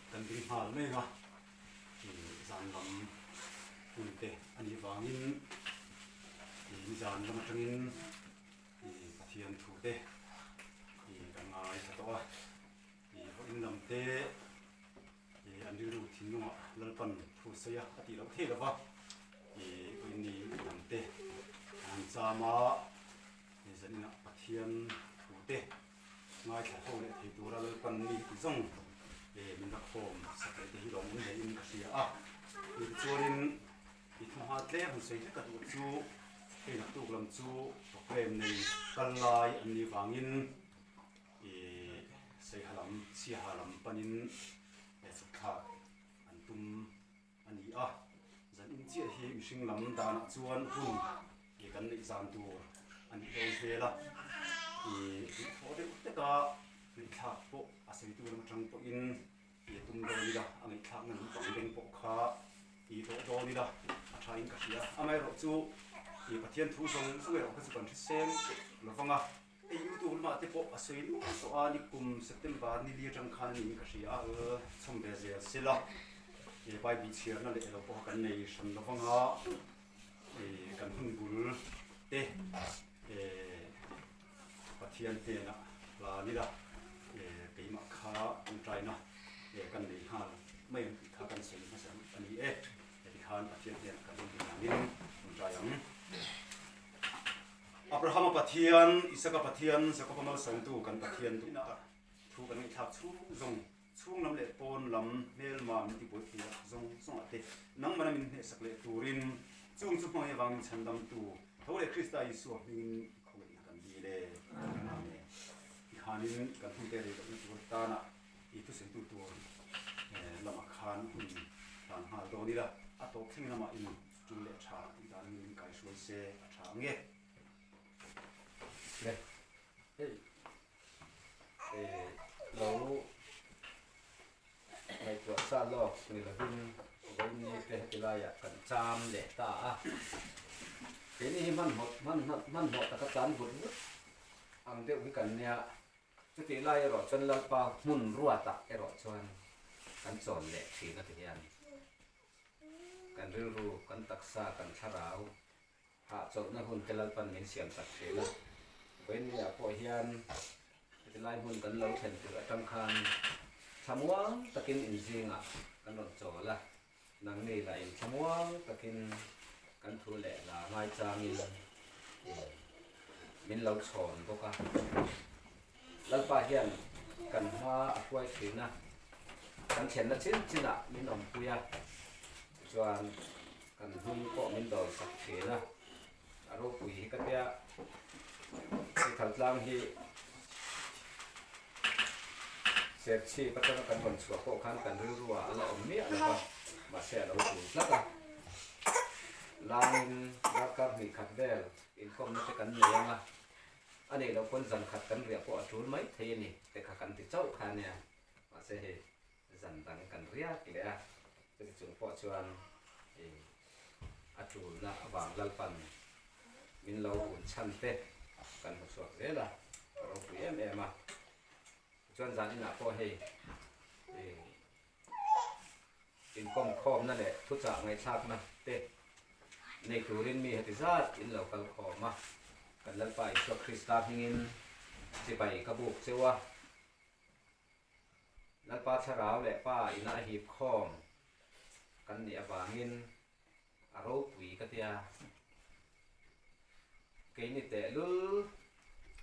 Kan ding nghal mai ang a, zan lam hun te a nih vangin nizan lam atangin Pathian thu te kan ngaithla tawh a, vawiin lam te an rilru thinlungah Lalpan thu sawi a a tih loh theih lova, vawiin ni lam te an han cham a, zaninah Pathian thu te Ngaithla ho leh thei tura Lalpan mi ti zawng min la khawm sak leh te hi lawmawm hle in ka hria a. Tichuanin i thu hma tlem han sawi hlek a duh chu hei naktuk lam chu program nei kal lai an nih vangin i seiha lam chhiaha lam panin chhuk thlak an tum a ni a. Zan in chiah hi mihring lam danah chuan hun ih kan neih zan tur a nih dawn hmel a, ih duhthawh deuh hleka ngaihthlak pawh a sawitu lam atang pawhin ih tum dawn ila a ngaihthlakna naupang beng pawh kha ih dawh dawn ila a tha in ka hria. Amaherawhchu ih Pathian thu zawng zawng erawh kha chu kan hriseng lovang a. Hei YouTube lamah te pawh a sawi nual tawh a, nikum September ni li atang khan a niin ka hria a, chhawm ve zel sela he Bible chhiarna leh elo pawh kan nei hran lo vang a, kan hun bul te Pathian hnenah hlan ila keimah kha tawngtaina kan nei nghal mai ang tih kha kan sawi hmasa a ni e, heti khan Pathian hnenah kan hun bul hlanin tawngtai ang. Abrahama Pathian, Isaka Pathian, Jakoba malsawmtu kan Pathian duh tak thu kan ngaihthlak chhung zawng, chhung lam leh pawn lam hmelma min tibuai thei lak zawng zawngah te nangmana min hnehsak leh turin chung chu hmangaih avangin chhandamtu tho leh Krista Isua hmingin i khawngaihna kan dil e. Amen. Tikhanin kan hun te rei lohna tur tana i thusawitu tur lamah khan hun hlan nghal dawn ila, a tawp thleng lamah in Tul leh tha tih dan angin min kaihruai se a tha ang e. Le hei lo ngaihtuah sa lawk ni lovin vawiin ni te heti laiah kan cham leh ta a. Keini hi hmanhmawh hmanhmawh taka tlan vut vut ang deuh hi kan nia. Chutih lai erawh chuan Lalpa hmun ruatah erawh chuan kan chawn leh thin a ti hian. Kan rilru, kan taksa, kan thlarau hahchawlhna hun te Lalpan min siam sak thin a. Vawiinniah pawh hian heti lai hmun kan lo thlen tirh atang khan thlamuang takin inzingah kan rawn chawl a, nangni lah in thlamuang takin kan thu leh hla ngaichangin min lo chhawn bawk a. Lalpa hian kan hma a hruai thin a, kan thlenna chin chinah min awmpui a, tichuan kan hnung pawh min dawl sak thin a, a ropui hi ka tia hei thaltlang hi Serchhip atanga kan rawn chhuah pawh khan kan rilru ah a la awm miah lo va, mahse a lo tul tlat a, langin darkar hnih khat vel inkhawmna te kan nei ang a. A neih loh pawn zan khat kan riah pawh a tul mai thei a ni te kha kan ti chauh kha ania. Mahse hei zan dang kan riak leh a, chuti chung pawh chuan ih a tulna avang Lalpan min lo un chhan te kan hmu chhuak zel a, a ropui em em a. Tichuan zan inah pawh hei ih inkawm khawmna leh thuchah ngaihthlakna te nei turin mi heti zat in lo kal khawm a, kan Lalpa Isua Krista hmingin Chibai ka buk cheu a. Lalpa Thlarau leh Pa ina a hip khawm kan nih avangin a ropui ka tia. Keini tehlul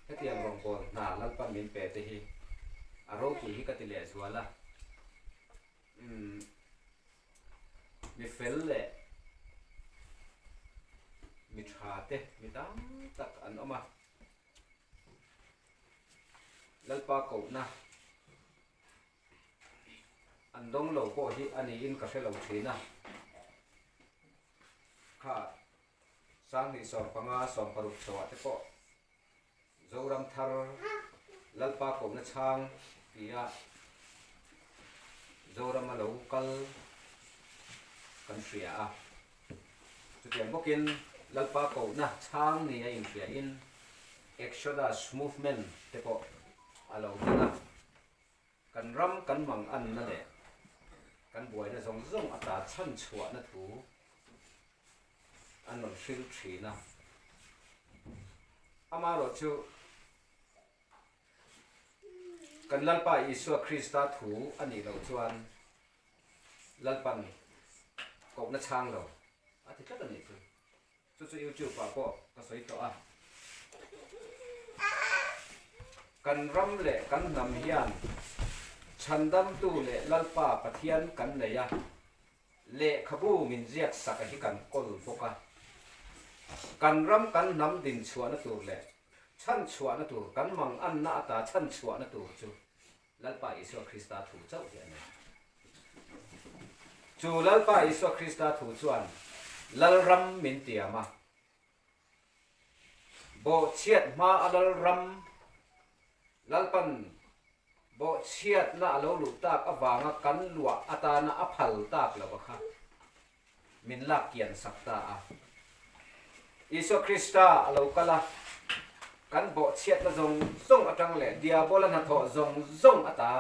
hetiang rawngbâwl hna Lalpan min pe te hi a ropui hi ka ti lehzual a. Umm mi fel leh mi tha te mi tam tak an awm a. Lalpa kohna an dawng lo pawh hi a niin ka hre lo thin a. Kha 2015 16 chhoah te pawh Zoram thar Lalpa kohna chhang tia Zorama lo kal kan hria a. Chutiang bawkin Lalpa kohna chhang ni a inhriain Exodus Movement te pawh a lo ding a. Kan ram kan mang anna leh kan buaina zawng zawng ata chhan chhuahna thu an rawn hril thin a. Amaherawhchu kan Lalpa Isua Krista thu a nih loh chuan Lalpan kohna chhang lo a ti tlat a nih chu. Chu chu YouTube ah pawh ka sawi tawh a. Kan ram leh kan hnam hian Chhandamtu leh Lalpa Pathian kan nei a, lehkhabu min ziak sak a hi kan kawl bawk a. Kan ram kan hnam din chhuahna tur leh chhanchhuahna tur, kan manganna ata chhanchhuahna tur chu Lalpa Isua Krista thu chauh hi a ni. Chu Lalpa Isua Krista thu chuan Lalram min tiam a. Bawhchhiat hma a Lalram, Lalpan bawhchhiatna a lo luh tak avanga kan luah atana a phal tak lo a kha min lak kian sak ta a. Isua Krista a lo kal a, kan bawhchhiatna zawng zawng atang leh Diabola hnathawh zawng zawng ata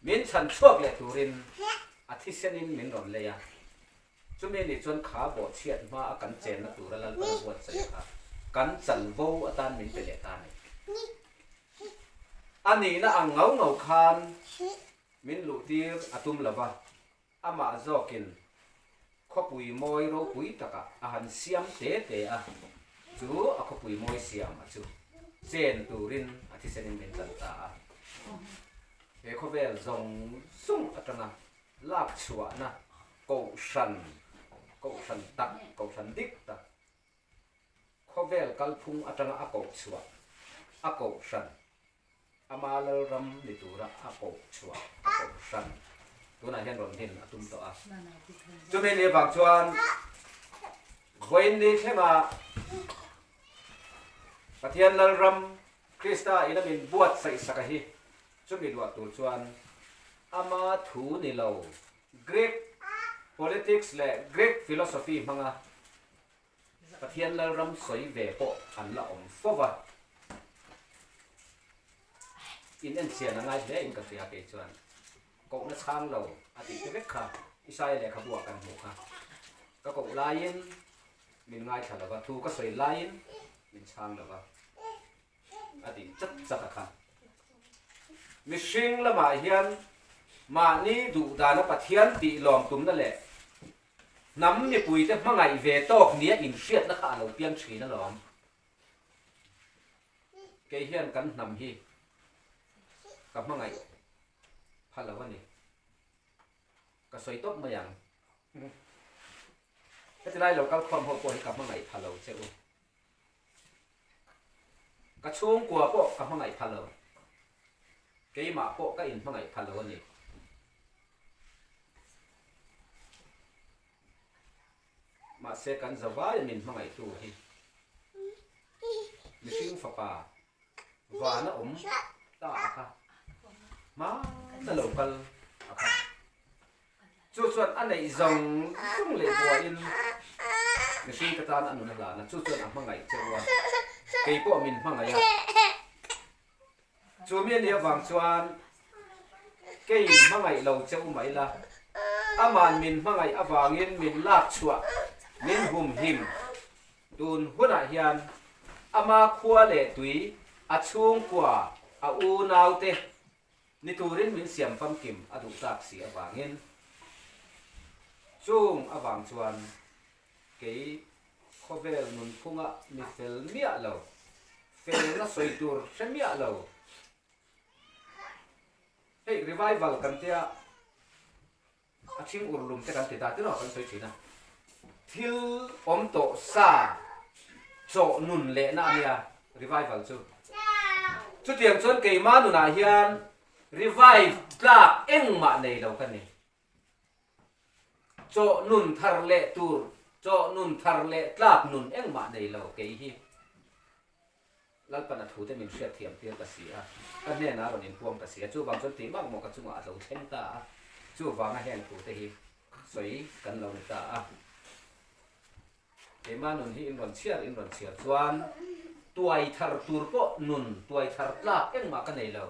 min chhan chhuak leh turin a thisenin min rawn lei a. Chumi nih chuan kha bawhchhiat hma a kan chenna tura Lalpan a buatsaih kha kan chanvo atan min pe leh ta a ni. A nihna ang ngau ngau khan min luhtir a tum lo va. Amah zawkin khawpui mawi ropui takah a han siam te te a, chu a khawpui mawi siam a chu chen turin a thisenin min tlan ta a. He khawvel zawng zawng atanga lak chhuahna kohhran, kohhran tak, kohhran dik tak, khawvel kalphung atanga a koh chhuah, a kohhran, Ama Lalram ni tura a koh chhuah a koh hran. Tunah hian rawn din a tum tawh a. Chumi ni avang chuan vawiin ni thlenga Pathian Lalram Krista ina min buatsaih saka hi chumi luah tur chuan ama thu ni lo Greek politics leh Greek philosophy hmanga Pathian Lalram sawi ve pawh an la awm fo va, in enchian a ngai hle in ka hria kei chuan kohna chhang lo a tih te vek kha Isaia lehkhabu ah kan hmuh kha. Ka koh laiin min ngaithla lo va, thu ka sawi laiin min chhang lo va a tih chat chat a kha. Mihring lamah hian mahni duhdana Pathian tih lawm tumna leh Hnam mipuite hmangaih ve tawk nia inhriatna kha a lo piang thin alawm. Kei hian kan hnam hi ka hmangaih pha lo a ni. Ka sawi tawp mai ang. Heti lai lo kal khawm ho pawh hi ka hmangaih pha lo che u. Ka chhungkua pawh ka hmangaih pha lo. Keimah pawh ka inhmangaih pha lo a ni. Mahse kan zavai min hmangaihtu hi mihring fapa vana awm ta a kha hmana lo kal a kha. Chu chuan a neih zawng zawng leh buaiin mihring ka tan a nun a hlan a, chu chuan a hmangaih che u a, kei pawh min hmangaih a. Chu mi a nih avang chuan kei hmangaih lo che u mai la, aman min hmangaih avangin min lak chhuah, min humhim tun hunah hian ama khua leh tui. A chhungkua, a unaute ni turin min siam famkim a duh tak si avangin chung avang chuan kei khawvel nunphunga mi fel miah lo, felna sawi tur hre miah lo, hei revival kan tia a thing ur lum te kan ti ta tiraw kan sawi thin a, thil awm tawh sa chawh nun lehna a nia revival chu. Chutiang chuan keimah nunah hian revive tlak engmah nei lo ka ni. Chawh nun thar leh tur, chawh nun thar leh tlak nun engmah nei lo kei hi. Lalpan a thute min hriatthiam tir ka si a, ka hnenah a rawn inpuang ka si a, chuvang chuan tih mak maw ka chungah a lo thleng ta a, chuvanga heng thute hi sawi kan lo ni ta a. Keimah nun hi in rawn chhiar in rawn chhiar chuan tuai thar tur pawh nun tuai thar tlak engmah ka nei lo.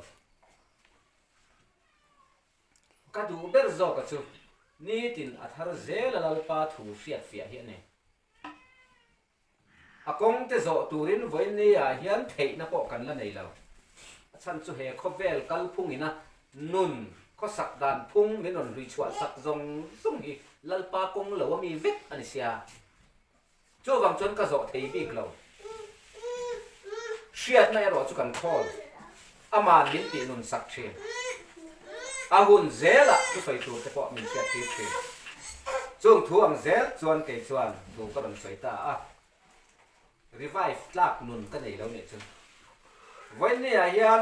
Ka duh ber zawka chu nitin a thar zel a Lalpa thu hriatfiah hi a ni. A kawng te zawh turin vawiin ah hian theihna pawh kan la nei lo. A chhan chu he khawvel kalphung ina nun khawsak dan phung min rawn hlui chhuah sak zawng zawng hi Lalpa kawng lo a mi vek a ni sia. Chuvang chuan ka zawh thei bik lo. Hriatna erawh chu kan khawl. Aman min tih nun sak thin. A hun zelah thusawi tur te pawh min hriat tir thin. Chung thu ang zel chuan kei chuan thu ka rawn sawi ta a. Revive tlak nun ka nei lo nih chu. Vawiinni ah hian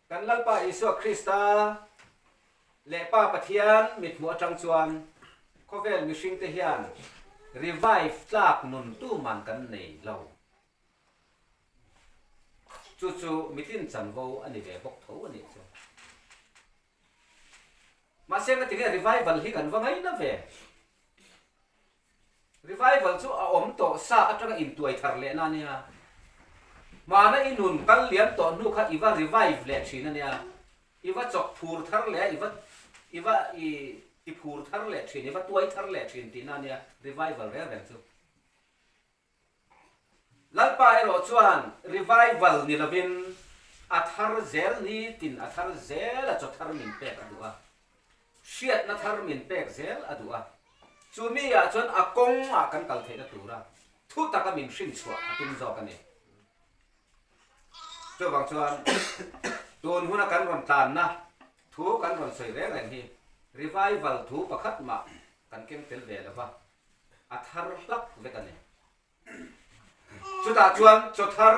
kan Lalpa Isua Krista leh Pa Pathian mithmuh atang chuan khawvel mihring te hian revive tlak nun tuman kan nei lo. Chu chu mitin chanvo a ni ve bawk tho a nih chu. Mahse nga tinge revival hi kan va ngaina ve. Revival chu a awm tawh sa atanga intuai thar lehna a nia. Hmana i nun kal liam tawh hnu kha i va revive leh thin a nia. I va chawk phur thar leh a, i va i va i ti phur thar leh thin, i va tuai thar leh thin tihna a nia revival reng reng chu. Lalpa erawh chuan revival ni lovin a thar zel nitin a thar zel a chaw thar min pek a duh a, hriatna thar min pek zel a duh a, chu mi ah chuan a kawng ah kan kal theihna tura thu taka min hrin chhuah a tum zawk a ni. Chuvang chuan tun huna kan rawn tlanna thu kan rawn sawi reng reng hi revival thu pakhat mah kan keng tel ve lova, a thar hlak vek a ni. Chutah chuan chaw thar,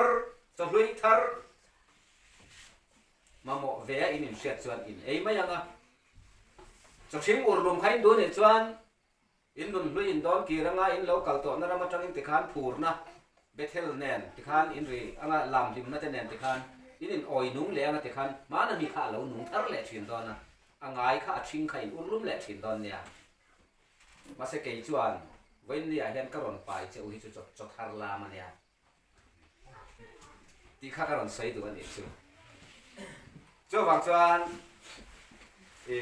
chaw hlui thar mamawh ve a in inhriat chuan in ei mai ang a. Chaw hring ur lum kha in duh nih chuan in nun hlui in dawn kir anga in lo kal tawhna ram atangin tikhan phurna Bethel nen tikhan in ri anga lam hlimna te nen tikhan in in awi nung leh anga tikhan hmana mi kha a lo nung thar leh thin dawn a, a ngai kha a ṭhing kha in ur lum leh thin dawn nia. Mahse kei chuan vawiinni ah hian ka rawn pai che u hi chu chaw thar lam a nia tih kha ka rawn sawi duh a nih chu. Chuvang chuan i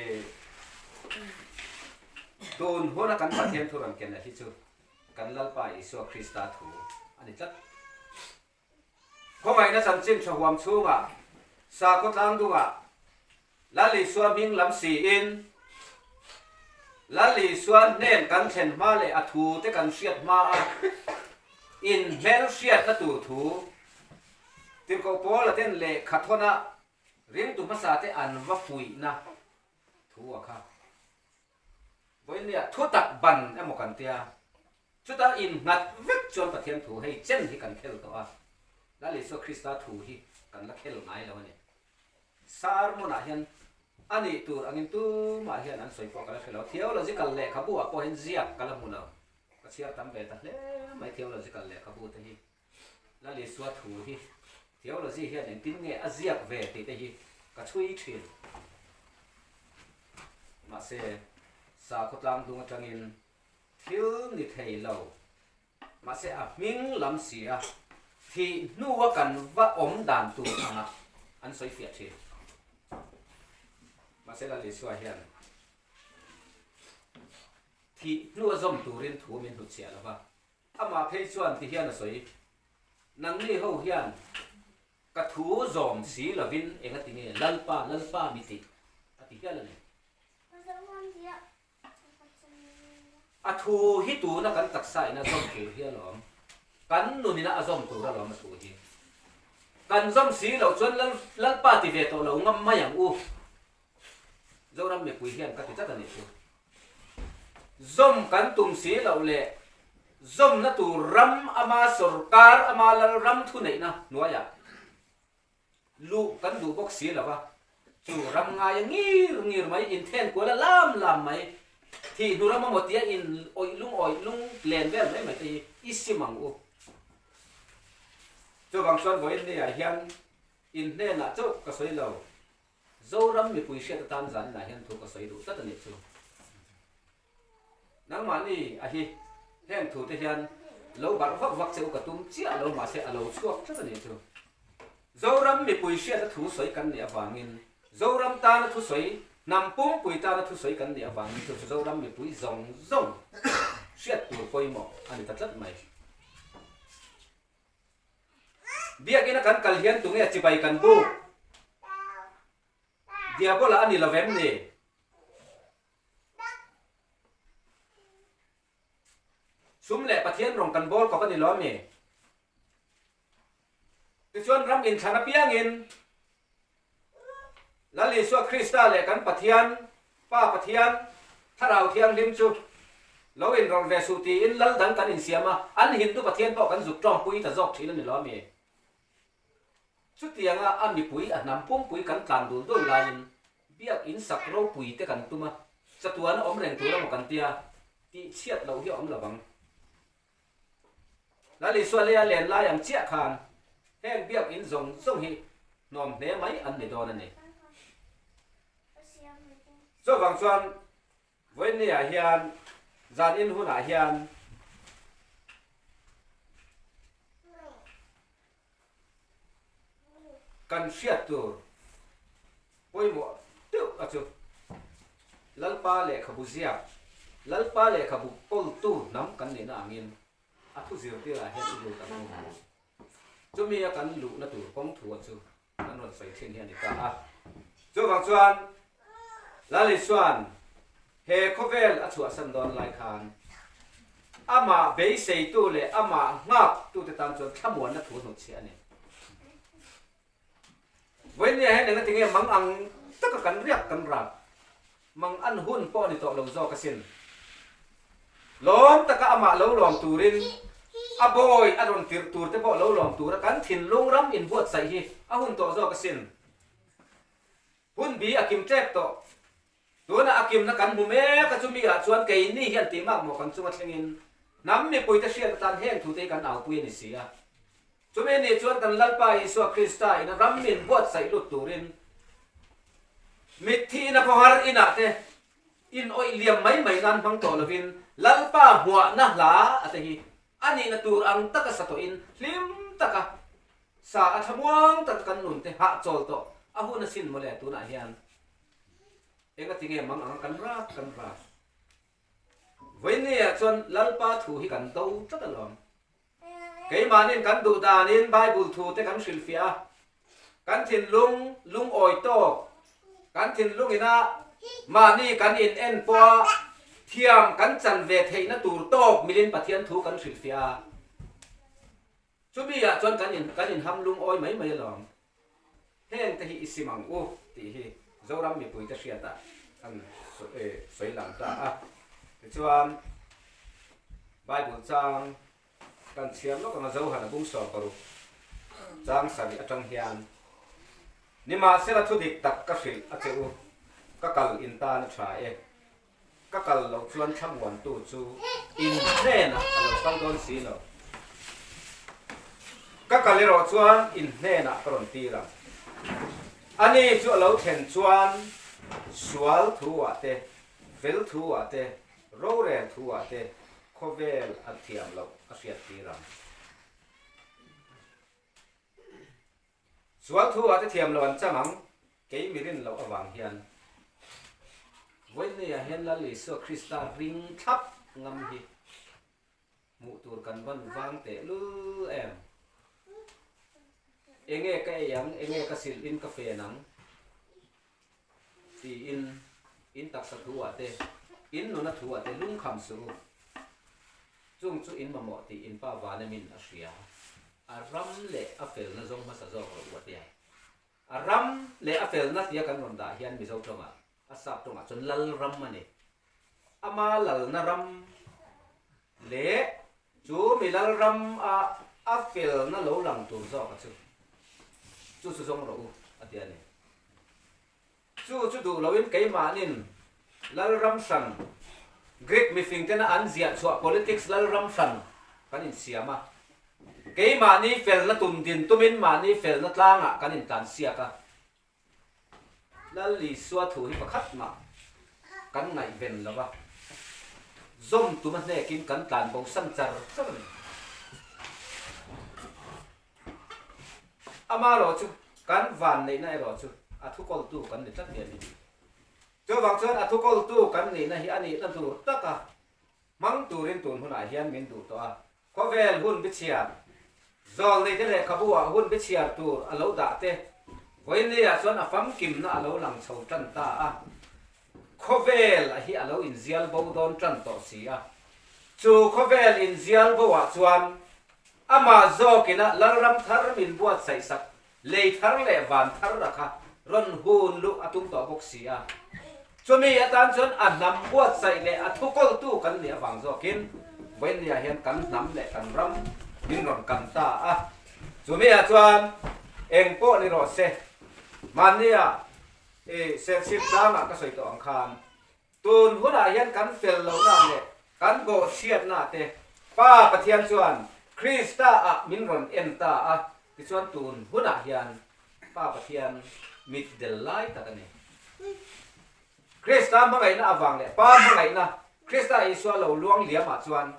tun huna kan Pathian thu rawn ken a hi chu kan Lalpa Isua Krista thu a ni tlat. Khawngaihna chanchin tha huam chhungah sakhaw tlang dungah Lal Isua hming lam siin Lal Isua hnen kan thlen hma leh a thu te kan hriat hma a inhmel hriatna tur thu Tirhkoh Paula ten lehkha thawna ringtu hmasa te an va fuihna thu a kha vawiinnia thutak ban emaw kan tia. Chuta innghat vek chuan Pathian thu hei chen hi kan khel tawh a, Lal Isua Krista thu hi kan la khel ngai lo a ni. Sermon-ah hian a nih tur angin tumah hian an sawi pawh ka la hre lo. Theological lehkhabu-ah pawh hian ziak ka la hmu lo. Ka chhiar tam ve ta hle mai theological lehkhabu te hi. Lal Isua thu hi theology hian engtin nge a ziak ve tih te hi ka chhui thin. Mahse, sakhaw tlangdung atangin Thil ni thei lo, mahse a hming lam si a, thih hnua kan va awm dan tur anga an sawi fiah thin. Mahse Lal Isua hian thih hnua zawm turin thu min hnutchhiah lo va, amah phei chuan ti hian a sawi, Nangni ho hian. Ka thu zawm si lovin engati nge Lalpa, Lalpa mi tih a ti hial a ni. A thu hi tuna kan taksa in a zawm tur hi alawm. Kan nun ina a zawm tur alawm a thu hi. Kan zawm si loh chuan Lalpa ti ve tawh lo ngam mai ang u. Zoram mipui hian ka ti tlat a nih chu. Zawm kan tum si loh leh zawmna tur ram ama sorkar ama lal ram thuneihna hnuaiah luh kan duh bawk si lo va, chu ram ngaia ngir ngir mai, inthen kual a lam lam mai, thih hnu ram amaw tia in awih lung awih lung len vel mai mai te hi i sim ang u. Chuvang chuan vawiin ni ah hian in hnenah chauh ka sawi lo. Zoram mipui hriat atan zaninah hian thu ka sawi duh tlat a nih chu. Nangmahni a hi heng thu te hian lo barh vak vak che u ka tum chiah lo mahse a lo chhuak tlat a nih chu. Zoram mipui hriata thu sawi kan nih avangin Zoram tana thu sawi, hnam pumpui tana thu sawi kan nih avangin chu chu Zoram mipui zawng zawng hriat tur pawimawh a ni ta tlat mai. Biakina kan kal hian tunge chibai kan buk? Diabola a ni lo vem ni? Sum leh Pathian rawng kan bawl kawp a ni lo ami? Tichuan ram inthlan apiangin Lal Isua Krista leh kan Pathian, Pa Pathian, Thlarau Thianghlim chu lo inrawlh ve suh tiin lal dang kan insiam a, an Hindu Pathian pawh kan zuk tawngpui ta zawk thin a ni lo ami? Chutianga a mipui a hnam pumpui kan tlan dul dul laiin biak in sak ropui te kan tum a, chatuan a awm reng tur emaw kan tia, tihchhiat loh hi a awm lovang. Lal Isua leia len lai ang chiah khan heng biakinn zawng zawng hi hnawm hle mai an ni dawn a ni. Chuvang chuan vawiinniah hian zan in hunah hian Kan hriat tur pawimawh deuh a chu Lalpa lehkhabu ziak, Lalpa lehkhabu kawltu hnam kan nihna angin a thu zirtirah hian i lut ang u. Chumi a kan luhna tur kawng thu a chu kan rawn sawi thin hi a ni ta a. Chuvang chuan Lal Isua'n he khawvel a chhuahsan dawn lai khan amah beiseitu leh amah nghaktute tan chuan thlamuanna thu hnutchhiah a ni. Vawinia hian enga tinge mang ang taka kan riak kan rak mang an hun pawh a ni tawh lo zawk asin. Lawm taka amah lo lawm turin a bawi a rawn tirh tur te pawh lo lawm tura kan thinlung ram inbuatsaih hi a hun tawh zawk asin. Hun bi a kim tep tawh. Tunah a kimna kan hmu mek a, chumi ah chuan keini hian tih mak maw kan chunga thlengin hnam mipuite hriat atan heng thute hi kan aupui a ni si a. Chumi ni chuan kan Lalpa Isua Krista in a ram min buatsaih lut turin mitthi ina khawhar inah te in awih liam mai mai nan hmang tawh lovin Lalpa hmuahna hla a te hi a nihna tur ang taka sa tawhin hlim taka Sa a thlamuang tak kan nun te hah chawl tawh a hun asin mawle tunah hian enga tinge mang anga kan rak kan rak. Vawinia chuan Lalpa thu hi kan do tlat alawm. Keimahnin kan duh danin Bible thu te kan hrilhfiah a, kan thinlung lungawi tawk, kan thinlung ina mahni kan in en pawha thiam kan chan ve theihna tur tawk milin Pathian thu kan hrilhfiah a. Chumi ah chuan kan in kan inham lungawi mai mai alawm. Heng te hi i sim ang u tih hi Zoram mipui te hriat ah kan sawi lang ta a. Tichuan Bible chang kan chhiar lawk anga Zohan a bung 16 chang sarih atang hian Nimahsela thu dik tak ka hrilh a che u, ka kal in tan a tha e. Ka kal loh chuan thlamuantu chu in hnenah a lo kal dawn si lo. Ka kal erawh chuan in hnenah ka rawn tir ang. Ani chu a lo thlen chuan sual thu-ah te, fel thu-ah te, rorel thu-ah te khawvel an thiam loh a hriat tir ang. Sual thu ah te thiam lo an chang ang, kei mi rin loh avang hian. Vawiinni ah hian Lal Isua Krista ring thlap ngam hi hmuh tur kan van vang teh lul em? Enge ka ei ang, enge ka silh in ka fen ang? Tiin in taksa thu ah te, in nuna thu ah te lungkham suh u. Chung chu in mamawh tih in pa Vanemin a hria. A ram leh a felna zawng hmasa zawk rawh u a tia. A ram leh a felna tia kan rawn dah hian Mizo tawngah, a sap tawngah chuan lal ram a ni. Ama lalna ram leh chu mi lal ram a a felna lo lang tur zawka chu, chu chu zawng rawh u a ti a ni. Chu chu duh loin keimahnin lal ram hran, Greek mifing tena an ziah chhuah politics lal ram hran kan insiam a. Keimahni felna tum din tumin mahni felna tlangah kan intlansiak a. Lal Isua thu hi pakhat mah kan ngaihven lo va, zawm tuma hnekin kan tlan bo san char char a ni. Amaherawh chu kan vanneihna erawh chu a thukawltu kan ni tlat hi a ni. Chuvang chuan a thukawltu kan nihna hi a nihna tur taka hmang turin tun hunah hian min duh tawh a, Khawvel hun bichhiar, Zawlneite lehkhabu ah hun bichhiar tur a lo dah te, vawiinlei ah chuan a famkimna a lo lang chho tan ta a. Khawvel a hi a lo inzial bo dawn tan tawh si a. Chu khawvel inzial bo ah chuan amah zawkina Lalram thar min buatsaih sak Lei thar leh van thar a kha rawn hun luh a tum tawh bawk si a. Chumi atan chuan a hnam buatsaih leh a thukawltu kan nih avang zawkin vawiinniah hian kan hnam leh kan ram min rawn kan ta a. Chumiah chuan eng pawh ni rawh se, mahnia i Serchhip tlangah ka sawi tawh ang khan Tun hunah hian kan fel lohna leh kan bawhchhiatna te Pa Pathian chuan Krista ah min rawn en ta a, tichuan tun hunah hian Pa Pathian mit del lai tak a ni. Krista hmangaihna avang leh Pa hmangaihna Krista Isua lo luang liam ah chuan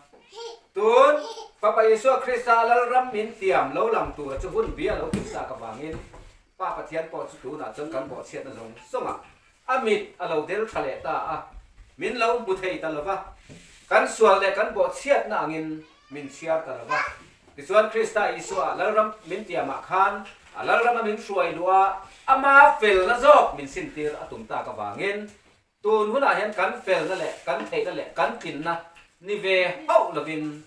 tun Fapa Isua Krista Lalram min tiam lo lang tura chu hun bia lo kim tak avangin Pa Pathian pawh chu tunah chuan kan bawhchhiatna zawng zawngah A mit a lo del tha leh ta a, min lo hmu thei ta lo va, kan sual leh kan bawhchhiatna angin min chhiar ta lo va. Tichuan Krista Isua Lalram min tiamah khan a Lalrama min hruai luh a, ama felna zawk min sintir a tum tak avangin tun hunah hian kan felna leh kan theihna leh kan tlinna ni ve hauh lovin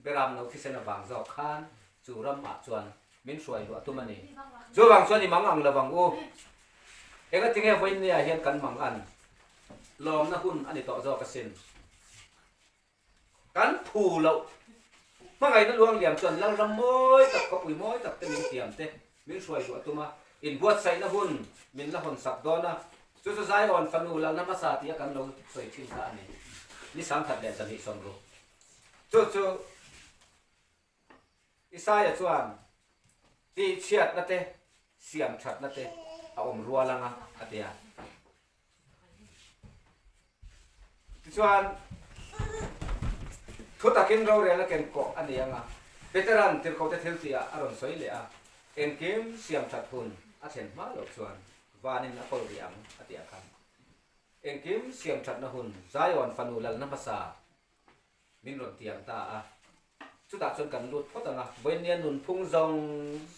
Beram lo thisen avang zawk khan chu ramah chuan min hruai luah tum a ni. Chuvang chuan i mang ang lo vang u. Engatinge vawiinniah hian kan mang an lawmna hun a ni tawh zawk asin. Kan phu loh hmangaihna luang liam chuan Lalram mawi tak, khawpui mawi tak te min tiam te min hruai luah tum a, inbuatsaihna hun min la hawn sak dawn a, chu chu Zion fanu lalna hmasa tia kan lo sawi thin kha a ni. Ni 1260. Chu chu Isaia chuan tihchhiatna te, siamthatna te a awm rual anga a ti a. Tichuan, thu takin rorel a ken kawh a ni anga Petera'n tirhkohte thil tihah a rawn sawi leh a, engkim siamthat hun a thlen hma loh chuan vanin a kawl rih ang a ti a khan. Engkim siamthatna hun Zion fanu lalna hmasa Min rawn tiam ta a, chutah chuan kan lut phawt ang a, vawinia nunphung zawng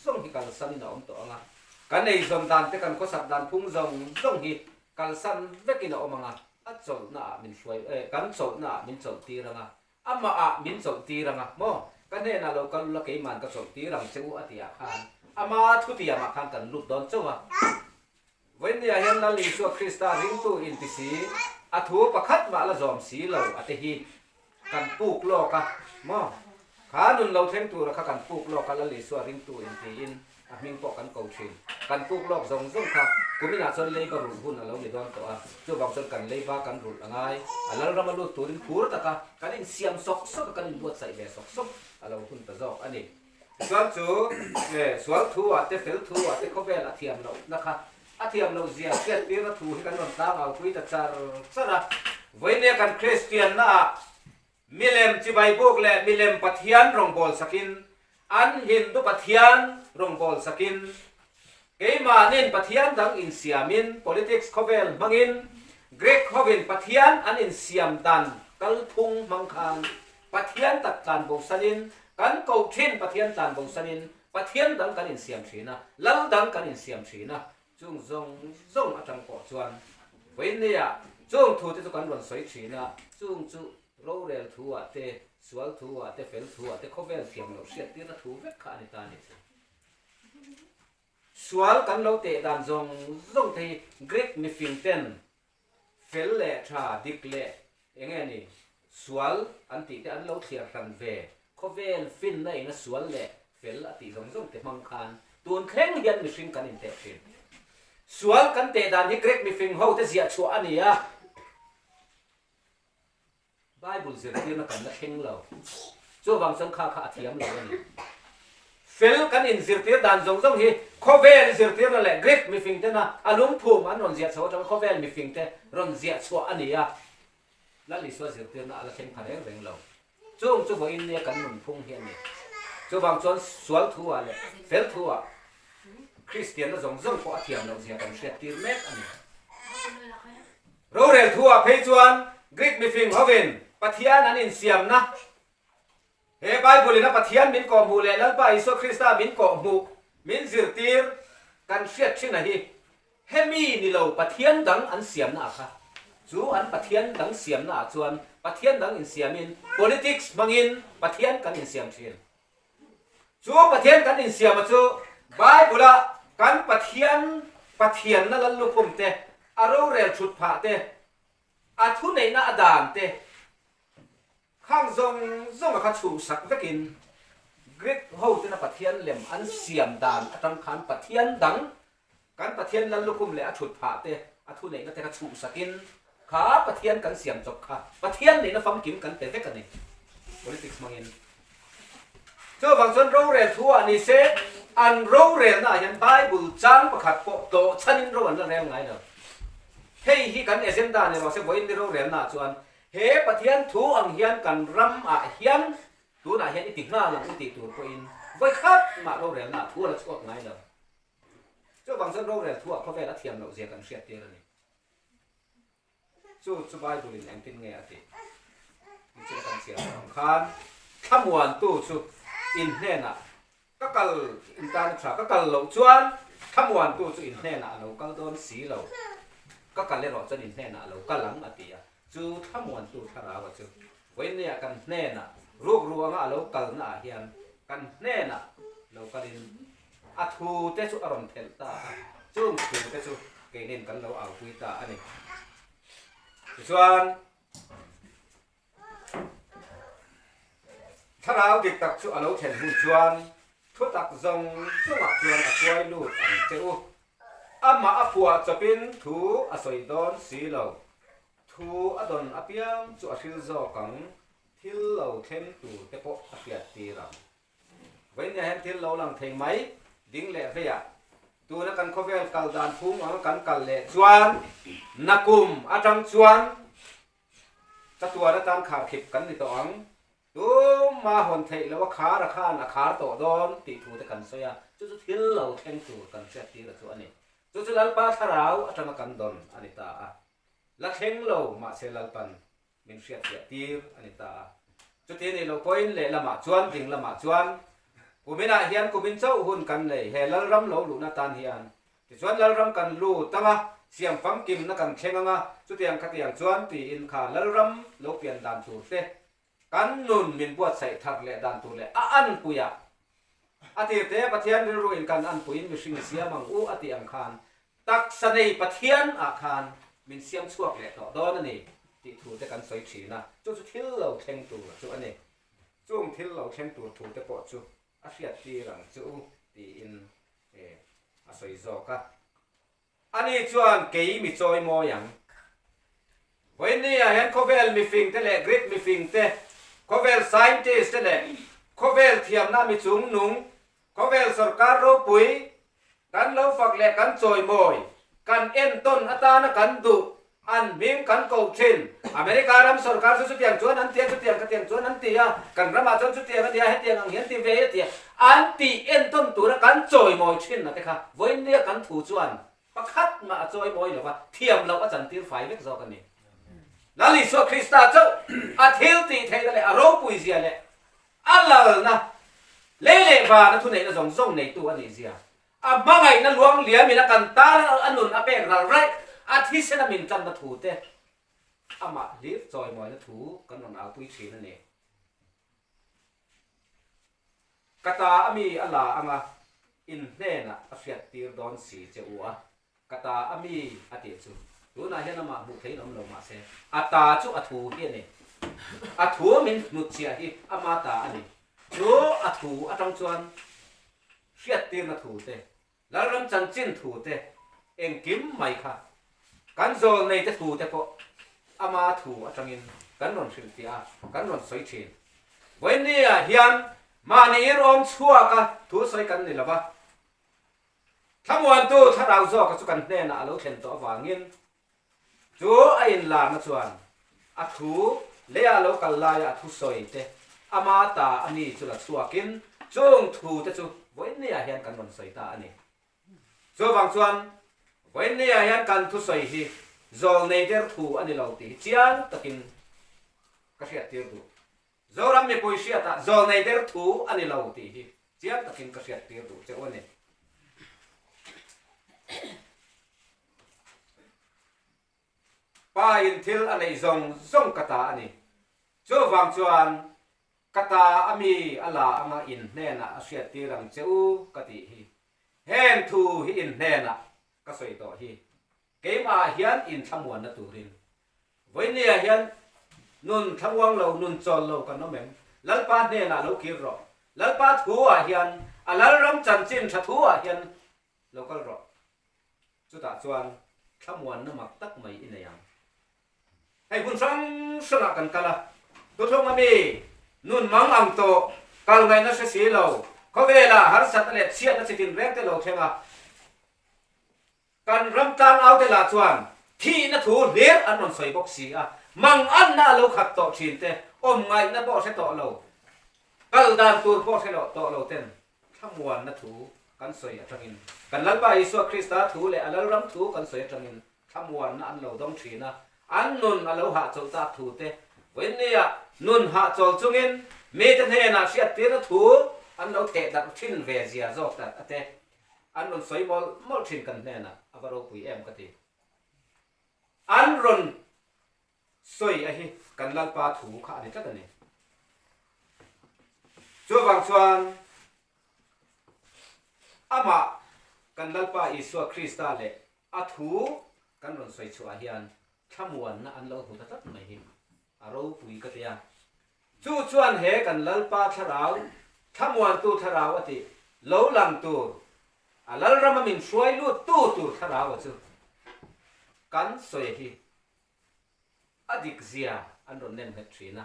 zawng hi kalsanin a awm tawh ang a, kan eizawn dan te kan khawsak dan phung zawng zawng hi kalsan vekin a awm ang a, a chawlhna ah min hruai eh kan chawlhna ah min chawlh tir ang a, amah ah min chawlh tir ang a, maw ka hnenah lo kal ula keiman ka chawlh tir ang che u a tih ah khan ama thutiam ah khan kan lut dawn chauh a. Vawinia hian Lal Isua Krista ringtu inti si, a thu pakhat mah la zawm si lo a te hi kan puk lawk a maw? Kha nun lo thleng tura kha kan puk lawk a Lal Isua ringtu intiin a hming pawh kan ko thin. Kan puk lawk zawng zawng kha kuminah chuan leiba rulh hun a lo ni dawn tawh a, chuvang chuan kan leiba kan rulh a ngai. A Lalrama lut turin phur taka kan insiam sawk sawk a, kan inbuatsaih ve sawk sawk a lo hun ta zawk a ni. Chuan chu sual thu ah te fel thu ah te khawvel a thiam loh na kha a thiam loh zia hriat tirna thu hi kan rawn tlang au pui ta char char a. Vawinia kan Kristian na ah milem chibai buk leh milem Pathian rawngbâwl sakin an Hindu Pathian rawngbâwl sakin keimahnin Pathian dang insiamin politics khawvel hmangin Greek hovin Pathian an insiam dan kalphung hmang khan Pathian tak tlanbosanin, kan koh thin Pathian tlanbosanin, Pathian dang kan insiam thin a, Lal dang kan insiam thin a, chung zawng zawng atang pawh chuan vawiinnia chung thu te chu kan rawn sawi thin a, chung chu rorel thu ah te, sual thu ah te, fel thu ah te khawvel thiam loh hriat tirna thu vek kha a ni ta a nih chu. Sual kan lo teh dan zawng zawng te hi Greek mifing ten fel leh tha, dik leh eng nge ni, sual an tih te an lo thliar hran ve, khawvel finna ina sual leh fel a tih zawng zawng te hmang khan tun thleng hian mihring kan inteh thin. Sual kan teh dan hi Greek mifing ho te ziah chhuah a ni a. Bible zirtirna kan la thleng lo. Chuvang chuan kha kha a thiam lo a ni. Fel kan inzirtir dan zawng zawng hi khawvel zirtirna leh Greek mifing tena a lungphum an rawn ziah chho atanga khawvel mifing te rawn ziah chhuah a ni a. Lal Isua zirtirna a la thleng pha reng reng lo. Chung chu vawiin nia kan nunphung hi a ni. Chuvang chuan sual thu ah leh fel thu ah Kristianna zawng zawng pawh a thiam loh zia kan hriattir mek a ni. Rorel thuah phei chuan Greek mifing hovin Pathian an insiamna, he Bible-in a Pathian min kawhhmuh leh Lalpa Isua Krista min kawhhmuh, min zirtir kan hriat thin a hi, hemi ni lo Pathian dang an siamna a kha. Chu an Pathian dang siamna ah chuan Pathian dang insiamin politics hmangin Pathian kan insiam thin. Chu Pathian kan insiama chu Bible-a kan Pathian Pathianna lal lukhum te, a rorel thut phah te, a thuneihna a dan te khang zawng zawnga kha chhuhsak vekin Greek ho tena Pathian lem an siam dan atang khan Pathian dang kan Pathian lal lukhum leh a thut phah te, a thuneihna te kha chhuhsakin kha Pathian kan siam chawp kha Pathian nihna famkim kan pe vek a ni. Politics hmangin. Chuvang chuan rorel thu ah ni se, an rorelna ah hian Bible chang pakhat pawh tlawh chhanin ro an la rel ngai lo. Hei hi kan agenda ni rawh se vawiin ni rorelna ah chuan he Pathian thu ang hian kan ram ah hian tunah hian i ti nghal ang u tih tur pawhin vawikhat mah rorelna ah thu a la chhuak ngai lo. Chuvang chuan rorel thuah khawvel a thiam loh zia kan hriat tir a ni. Chu chu Bible in engtin nge a tih? Nichina kan chhiar tawh ang khan thlamuantu chu in hnenah ka kal in tan a tha, ka kal loh chuan thlamuantu chu in hnenah a lo kal dawn si lo, ka kal erawh chuan in hnenah a lo kal ang a ti a. Chu thlamuantu thlarau a chu vawiinniah kan hnenah rukru anga a lo kalna ah hian kan hnenah lo kalin A thu te chu a rawn phelh ta a, chung thu te chu keinin kan lo aupui ta a ni. Tichuan, thlarau dik tak chu a lo thlen hun chuan thu tak zawng zawngah chuan a kuai lut ang che u. Amah a phuah chawpin thu a sawi dawn si lo. Thu a dawn apiang chu a hril zawk ang, thil lo thleng tur te pawh a hriat tir ang. Vawinia hian thil lo lang thei mai ding leh veiah tuna kan khawvel kal dan phung anga kan kal leh chuan nakum atang chuan chatuan atan kharkhip kan ni tawh ang. Tumah hawn theih loh a khar a khan a khar tawh dawn tih thu te kan sawi a, chu chu thil lo thleng tur kan hriat tir a chu a ni. Chu chu Lalpa thlarau atanga kan dawn a ni ta a. La thleng lo mahse Lalpan min hriatfiah tir a ni ta a. Chuti nih loh pawhin lehlamah chuan ding lamah chuan kuminah hian kumin chauh hun kan nei he Lalram lo luhna tan hian. Tichuan Lalram kan lut anga siam famkimna kan thleng anga chutiang khatiang chuan tiin kha Lalram lo pian dan tur te kan nun min buatsaih thar leh dan tur leh a anpuiah a tirte Pathian rilruin kan anpuiin mihring i siam ang u a tih ang khan Taksa nei Pathian ah khan min siam chhuak leh tawh dawn a ni tih thu te kan sawi thin a, chu chu thil lo thleng tur chu a ni. Chung thil lo thleng tur thu te pawh chu a hriat tir ang chu u tiin a sawi zawk a. Ani chuan kei mi chawi mawi ang. Vawiinni ah hian khawvel mifing te leh Greek mifing te, khawvel scientist te leh khawvel thiamna mi chung nung, khawvel sorkar ropui kan lo fak leh kan chawimawi, kan entawn atana kan duh, an hming kan koh thin. America ram sorkar chu chutiang chuan an ti a, chutiang khatiang chuan an ti a, kan ramah chuan chutiang a nia, hetiang ang hian ti ve a ti a, an tih entawn tura kan chawimawi thin a te kha vawiinnia kan thu chuan Pakhat mah a chawi mawi lo va, thiam loh a chantir fai vek zawk a ni. Lal Isua Krista chauh a thil tih theihna leh a ropui zia leh a lalna. Lei leh van a thuneihna zawng zawng neitu a nih zia. A hmangaihna luang liamin a kan tan a nun a pek ral raih, a thisen a min tlanna thu te, amah hlir chawimawina thu kan rawn aupui thin a ni. Ka ta a mi a la anga in hnenah a hriattir dawn si che u a, ka ta a mi a tih chu tunah hian amah hmuh theiin awm lo mahse a ta chu a thu hi a ni. A thu min hnutchhiah hi ama ta a ni. Chu a thu atang chuan hriattirna thu te, Lalram chanchin thu te, engkim mai kha kan zawlnei te thu te pawh ama thu atangin kan rawn hrilhfiah a, kan rawn sawi thin. Vawinia hian mahni irawm chhuaka thu sawi kan ni lova, Thlamuantu thlarau zawka chu kan hnenah a lo thlen tawh avangin Chu a inlarna chuan a thu leiah lo kal laia a thusawi te, ama ta a mi chu la chhuakin chung thu te chu vawiinniah hian kan rawn sawi ta a ni. Chuvang chuan vawiinniah hian kan thusawi hi zawlnei der thu a ni lo tih hi chiang takin ka hriattir duh. Zoram mipui hriatah zawlnei der thu a ni lo tih hi chiang takin ka hriattir duh che u a ni. Pa in thil a neih zawng zawng ka ta a ni. Chuvang chuan ka ta a mi a la anga in hnenah a hriattir ang che u ka tih hi. Heng thu hi in hnenah ka sawi tawh hi. Keimahah hian in thlamuanna turin. Vawinia hian nun thlamuang lo, nun chawl lo kan awm em? Lalpa hnenah lo kir rawh. Lalpa thu ah hian, a Lalram chanchin tha thu ah hian Lo kal rawh. Chutah chuan thlamuanna mak tak mai i nei ang. Hei hmun hrang hrangah kan kal a, thuthlung ami nun mang ang tawh, kal ngaihna hre si lo, khawvela harsatna leh chhiatna chi tinreng te lo thleng a. Kan ram tlangau te lah chuan thihna thu hlir an rawn sawi bawk si a, mang anna a lo khat tawh thin te, awm ngaihna pawh hre tawh lo, kal dan tur pawh hre tawh lo ten Thlamuanna thu kan sawi atangin, kan Lalpa Isua Krista thu leh a Lalram thu kan sawi atangin thlamuanna an lo dawng thin a, an nun a lo hahchawlh tak thu te, vawiinniah nun hahchawl chungin mite hnenah hriattirna thu an lo theh darh thin ve zia zawk tak a te an rawn sawi mawlh mawlh thin kan hnenah a va ropui em ka ti. An rawn Sawi a hi kan Lalpa thu kha a ni tlat a ni. Chuvang chuan amah kan Lalpa Isua Krista leh a thu kan rawn sawi chhuah hian thlamuanna an lo hmu ta tlat mai hi a ropui ka ti a. Chu chuan he kan Lalpa thlarau, thlamuantu thlarau a tih lo lang tur, a Lalrama min hruai lut tu tur thlarau a chu kan sawi hi A dik zia an rawn nem nghet thin a,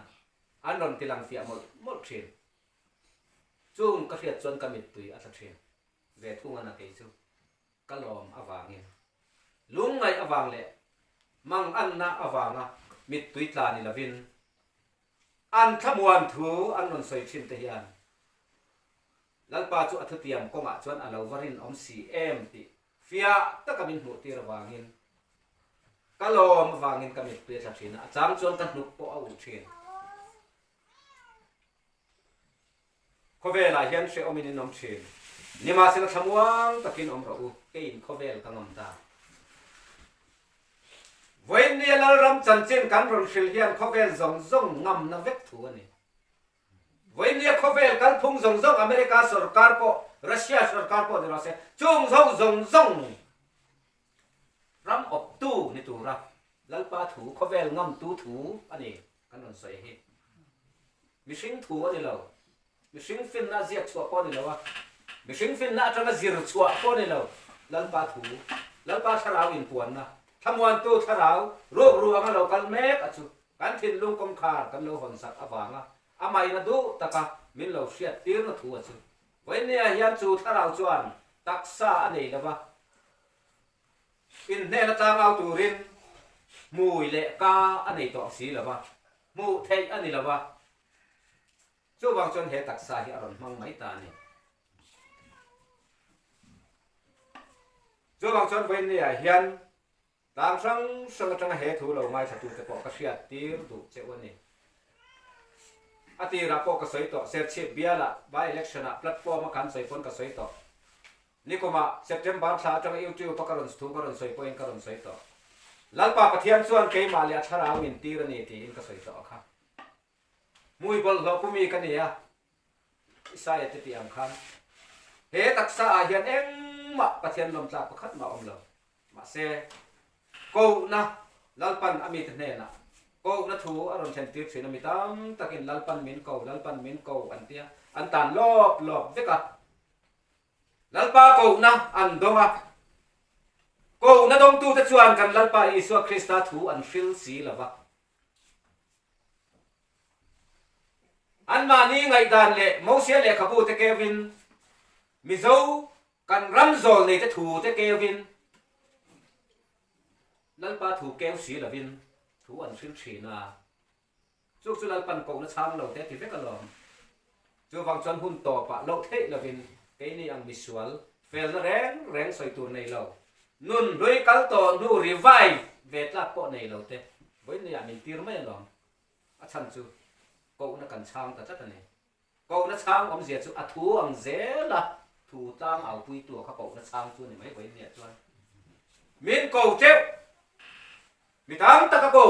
an rawn ti lang fiah mawlh mawlh thin. Chung ka hriat chuan ka mittui a tla thin. Ve thung a na kei chu ka lawm avangin, lungngaih avang leh manganna avanga mittui tla ni lovin an thlamuan thu an rawn sawi thin te hian Lalpa chu a thutiam kawngah chuan a lo va rinawm si em tih Fiah taka min hmuh tir avangin ka lawm avangin ka mittui a tla thin a, a chang chuan ka hnuk pawh a uh thin. Khawvelah hian hrehawmin in awm thin. Nimahsela thlamuang takin awm rawh u, keiin khawvel ka ngam ta. Vawiinnia Lalram chanchin kan rawn hrilh hian khawvel zawng zawng ngamna vek thu a ni. Vawinia khawvel kalphung zawng zawng America sorkar pawh Russia sorkar pawh ni rawh se chung ho zawng zawng ram awptu ni tura Lalpa thu khawvel ngamtu thu a ni kan rawn sawi hi. Mihring thu a ni lo. Mihring finna a ziak chhuah pawh a ni lo a. Mihring finna atanga zir chhuah pawh a ni lo. Lalpa thu, Lalpa thlarau inpuanna, thlamuantu thlarau rukru anga lo kal mek a chu Kan thinlung kawngkhar kan lo hawn sak avanga amahin a duh taka min lo hriat tirna thu a chu. Vawinia hian chu thlarau chuan taksa a nei lova, inhnen a tlangau turin hmui leh ka a nei tawh si lova, hmuh theih a ni lova, chuvang chuan he taksa hi a rawn hmang mai ta a ni. Chuvang chuan vawinia hian Tlang hrang hrang atanga he thu lo ngaithlatute pawh ka hriat tir duh che u a ni. A tirah pawh ka sawi tawh, Serchhip bialah by election ah platform a kan sawi pawn ka sawi tawh. Nikumah September thla atanga YouTube a ka rawn thu ka rawn sawi pawhin ka rawn sawi tawh. Lalpa Pathian chuan keimah leh a thlarau min tir a ni tiin ka sawi tawh a kha. Hmui bawlhhlawh pu mi ka ni a, Isaiah te tih ang khan he taksa ah hian engmah Pathian lawmtlak pakhat mah awm lo. Mahse, kohna Lalpan a mite hnenah kohna thu a rawn thlen tir thin a, mi tam takin Lalpan min ko, Lalpan min ko an tia, an tan lawp lawp vek a. Lalpa kohna an dawng a, kohna dawngtute chuan kan Lalpa Isua Krista thu an hril si lo va. Anmahni ngaihdan leh Mosia lehkhabute keuvin Mizo kan ram zawl neite thute keuvin Lalpa thu keu si lovin thu an hril thin a. Chu chu Lalpan kohna chhang lo te a ti vek alawm. Chuvang chuan hun tawpah loh theih lovin keini ang misual felna reng reng sawi tur nei lo, nun hlui kal tawh hnu revive ve tlak pawh nei lo te vawiin min tir mai alawm. A chhan chu kohna kan chhang ta tlat a ni. Kohna chhang awmzia chu a thu ang zel a, thu tlang aupuitu a kha kohna chhang chu a ni mai vawiin chuan. Min ko teuh! Mi tam tak a ko.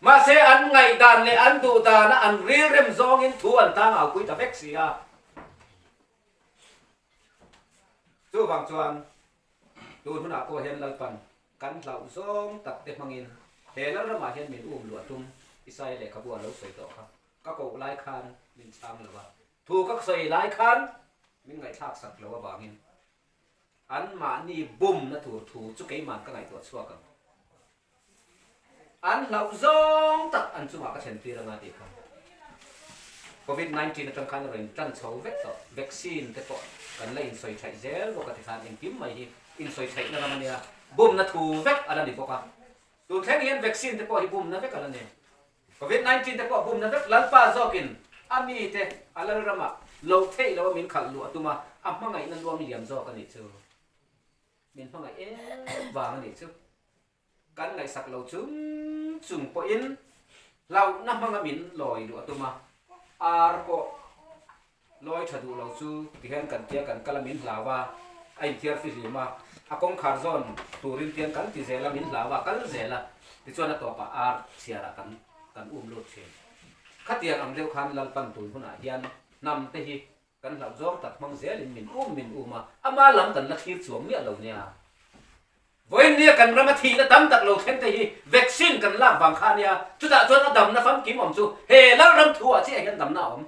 Mahse an ngaihdan leh an duh dana an rilrem zawngin thu an tang aupui ta vek si a. Chuvang chuan tun hunah pawh hian Lalpan kan hlauh zawng tak te hmangin he Lalramah hian min um luah tum Isaia lehkhabu a lo sawi tawh kha. Ka koh lai khan min chhang lo a, thu ka sawi lai khan min ngaihthlak sak lo avangin Anmahni bumna tur thu chu keiman ka ngaihtuah chhuak ang. An hlauh zawng tak an chungah ka thlen tir anga tih kha. Covid 19 atang khan a rawn tan chho vek tawh. Vaccine te pawh kan la insawi thaih zel bawk a tikhan engkim mai hi insawi thaihna ram a nia. Bumna thu vek a la ni bawk a. Tun thleng hian vaccine te pawh hi bumna vek a la ni. Covid 19 te pawh bumna vek Lalpa zawkin a mite a lalramah lo theih lo a min khalh luh a tum a, a hmangaihna luang liam zawk a nih chu. Min hmangaih em vang a nih chu. Kan ngaihsak lo chung chung pawhin hlauhna hmanga min lawi luh a tum a, ar pawh Lawi tha duh lo chu tihian kan tia kan kal a min hlau a, a inthiar fihlim a, a kawngkhar zawn turin tian kan ti zel a min hlau a, kal zel a, tichuan a tawpah ar chhiarah kan kan um lut thin. Khatiang ang deuh khan Lalpan tun hunah hian hnam te hi kan hlauh zawng tak hmang zelin min um min um a, ama lam kan la thlir chuang miah lo nia. Vawiin nia kan rama thihna tam tak lo thleng te hi vaccine kan lak vang kha ania, chutah chuan a damna famkim awm chu he Lalram thu ah chiah hian damna a awm.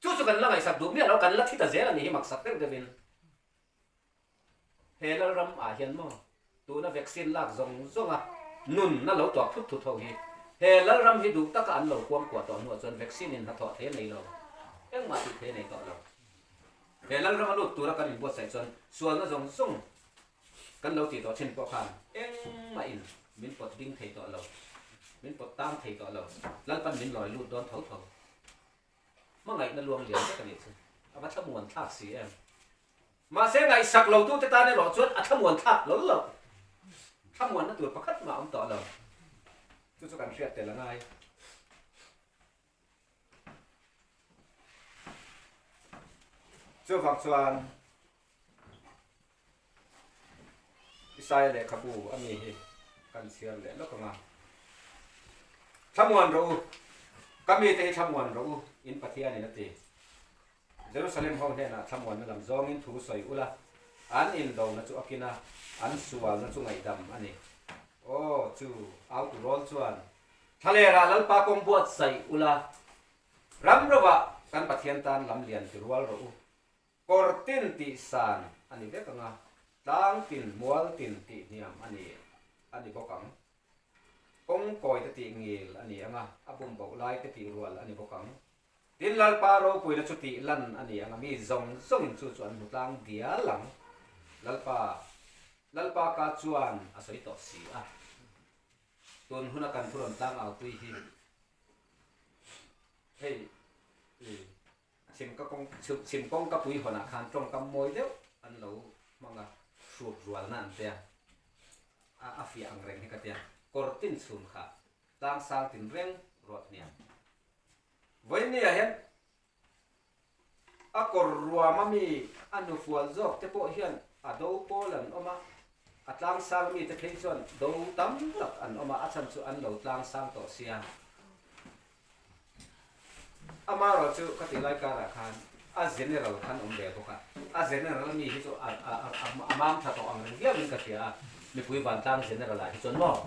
Chu chu kan la ngaihsak duh miah lo, kan la thi ta zel a nih hi maksak deuh deuhin. He Lalram ah hian maw tuna vaccine lak zawng zawnga nunna lo tuah phut thut ho hi he Lalram hi duh taka an lo kuangkuah tawh hnuah chuan vaccine in hnathawh thei a nei lo, engmah tih thei a nei tawh lo. He Lalram a lut tura kan inbuatsaih chuan sualna zawng zawng kan lo tih tawh thin pawh khan engmah in min pawt ding thei tawh lo, min pawt tang thei tawh lo, Lalpan min lawi lut dawn tho tho. Hmangaihna luang lian vek a nih chu a va thlamuan thlak si em. Mahse ngaihsak lo tute tan erawh chuan a thlamuan thlak hlawl lo. Thlamuanna tur pakhat mah a awm tawh lo. Chu chu kan hriat tel a ngai. Chuvang chuan Isaia lehkhabu a mi hi kan chhiar leh lawk ang a. Thlamuan rawh u, ka mite hi thlamuan rawh u, in Pathianin a ti. Jerusalem ho hnenah thlamuanna lam zawngin thu sawi ula, an indona chu a kin a, an sualna chu ngaihdam a ni. Aw, chu autu rawl chuan Thlalerah Lalpa kawng buatsaih ula, ram rovah kan Pathian tan lam lian ti rual rawh u. Kawr tin tih san a ni vek ang a, tlang tin mual tin tih hniam a ni a ni bawk ang. Kawng kawi te tih ngil a ni ang a, a bum boh lai te tih rual a ni bawk ang. Tin Lalpa ropuina chu tih lan a ni ang a, mi zawng zawngin chu chu an hmu tlang dial ang. Lalpa Lalpa ka chuan a sawi tawh si a. Tun huna kan thu rawn tlang au tui hi hei chhim ka kawng chhim kawng ka pui hawnah khan tawngkam mawi deuh an lo hmang a, hrut rualna an tia a a fiah ang reng hi ka tia kawr tin chhun kha tlang sang tin reng. Ruat hniam. Vawinia hian a kawr ruam a mi a hnufual zawk te pawh hian a do pawl an awm a, a tlang sang mi te phei chuan do tam tak an awm a, a chhan chu an lo tlang sang tawh sia. Amaherawh chu ka tih lai karah khan a general khan awm ve bawk a, a general a mi hi chu a a a mam tha tawh ang reng viau in ka hria a, mipui vantlang general ah hi chuan maw?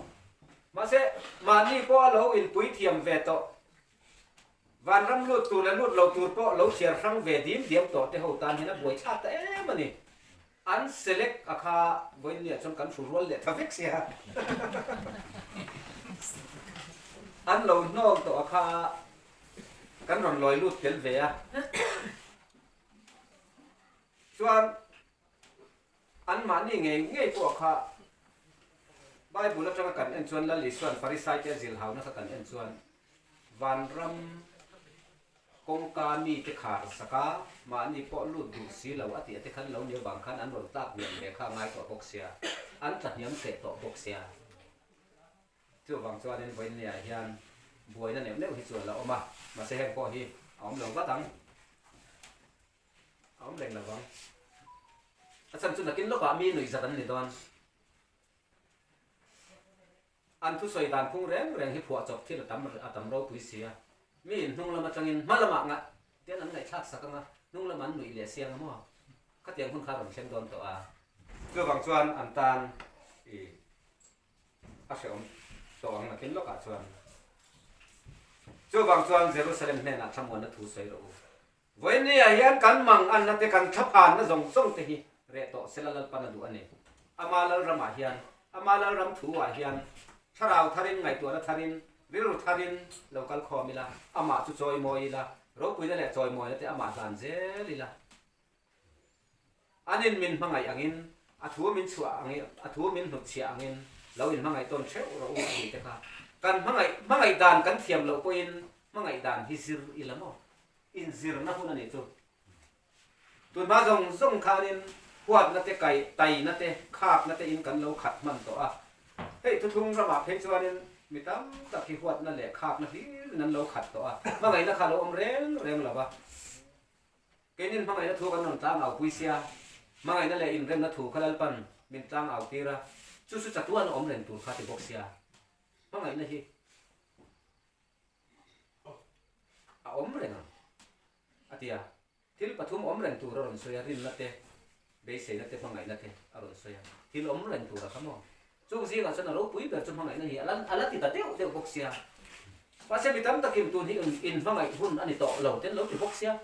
Mahse mahni pawh a lo inpui thiam ve tawh, vanram lut tur leh lut lo tur pawh lo chhiar hrang ve dim diam tawh te ho tan hian a buaithlak ta em a ni. An select a kha vawiinniah chuan kan hru rual leh ta vek sia. An lo hnawl tawh a kha kan rawn lawi lut tel ve a. Chuan anmahni ngei ngei pawh kha Bible atanga kan en chuan Lal Isuan Farisai te a zilhauna kha kan en chuan vanram Kawngka mite khar sak a, mahni pawh lut duh si lo a tih te khan lo ni avang khan an rawn tlak hniam ve kha a ngai tawh bawk sia, an tla hniam teh tawh bawk sia. Chuvang chuanin vawiinniah hian buaina neuh neuh hi chu a la awm a, mahse heng pawh hi a awm lo vat ang, a awm reng lo vang. A chhan chu nakin lawkah mi nuihzat an ni dawn. An thusawi dan phung reng reng hi phuahchawp thil a tam a tam ropui si a, mi in hnung lam atangin hma lamah ngah tian an ngaihthlak sak anga hnung lam an nuih leh siang a maw? Khatiang hun kha a rawn thleng dawn tawh a. Chuvang chuan an tan i a hrehawm tawh ang nakin lawkah chuan. Chuvang chuan Jerusalem hnenah thlamuanna thu sawi rawh u. Vawinia hian kan mang anna te kan thlaphanna zawng zawng te hi reh tawh sela Lalpan a duh a ni. Ama Lalramah hian, Ama Lalram thu-ah hian thlarau tharin, ngaihtuahna tharin, rilru tharin lo kal khawm ila, Amah chu chawimawi ila, ropuina leh chawimawina te Amah hlan zel ila. Anin min hmangaih angin, a thu min chhuah angin, a thu min hnutchhiah angin lo inhmangaih tawn theuh rawh u a ti te kha. Kan hmangaih, hmangaih dan kan thiam loh pawhin hmangaih dan hi zir ila maw? Inzirna hun a nih chu. Tunhma zawng zawng khanin huatna te, kai, taina te, khakna te in kan lo khat hman tawh a. Hei thuthlung ramah phei chuanin mi tam tak hi huatna leh khakna hlirin an lo khat tawh a, hmangaihna kha a lo awm reng reng lo va. Keinin hmangaihna thu kan rawn tlang au pui sia, hmangaihna leh inremna thu kha Lalpan min tlang au tir a, chu chu chatuan a awm reng tur kha ti bawk sia. Hmangaihna hi a awm reng ang a ti a, thil pathum awm reng tur a rawn sawi a, rinna te, beiseina te, hmangaihna te a rawn sawi a, thil awm reng tur a kha maw? Chung zingah chuan a ropui ber chu hmangaihna hi a la ti ta deuh deuh bawk sia. Mahse mi tam takin tun hi inhmangaih hun a ni tawh lo te an lo ti bawk sia.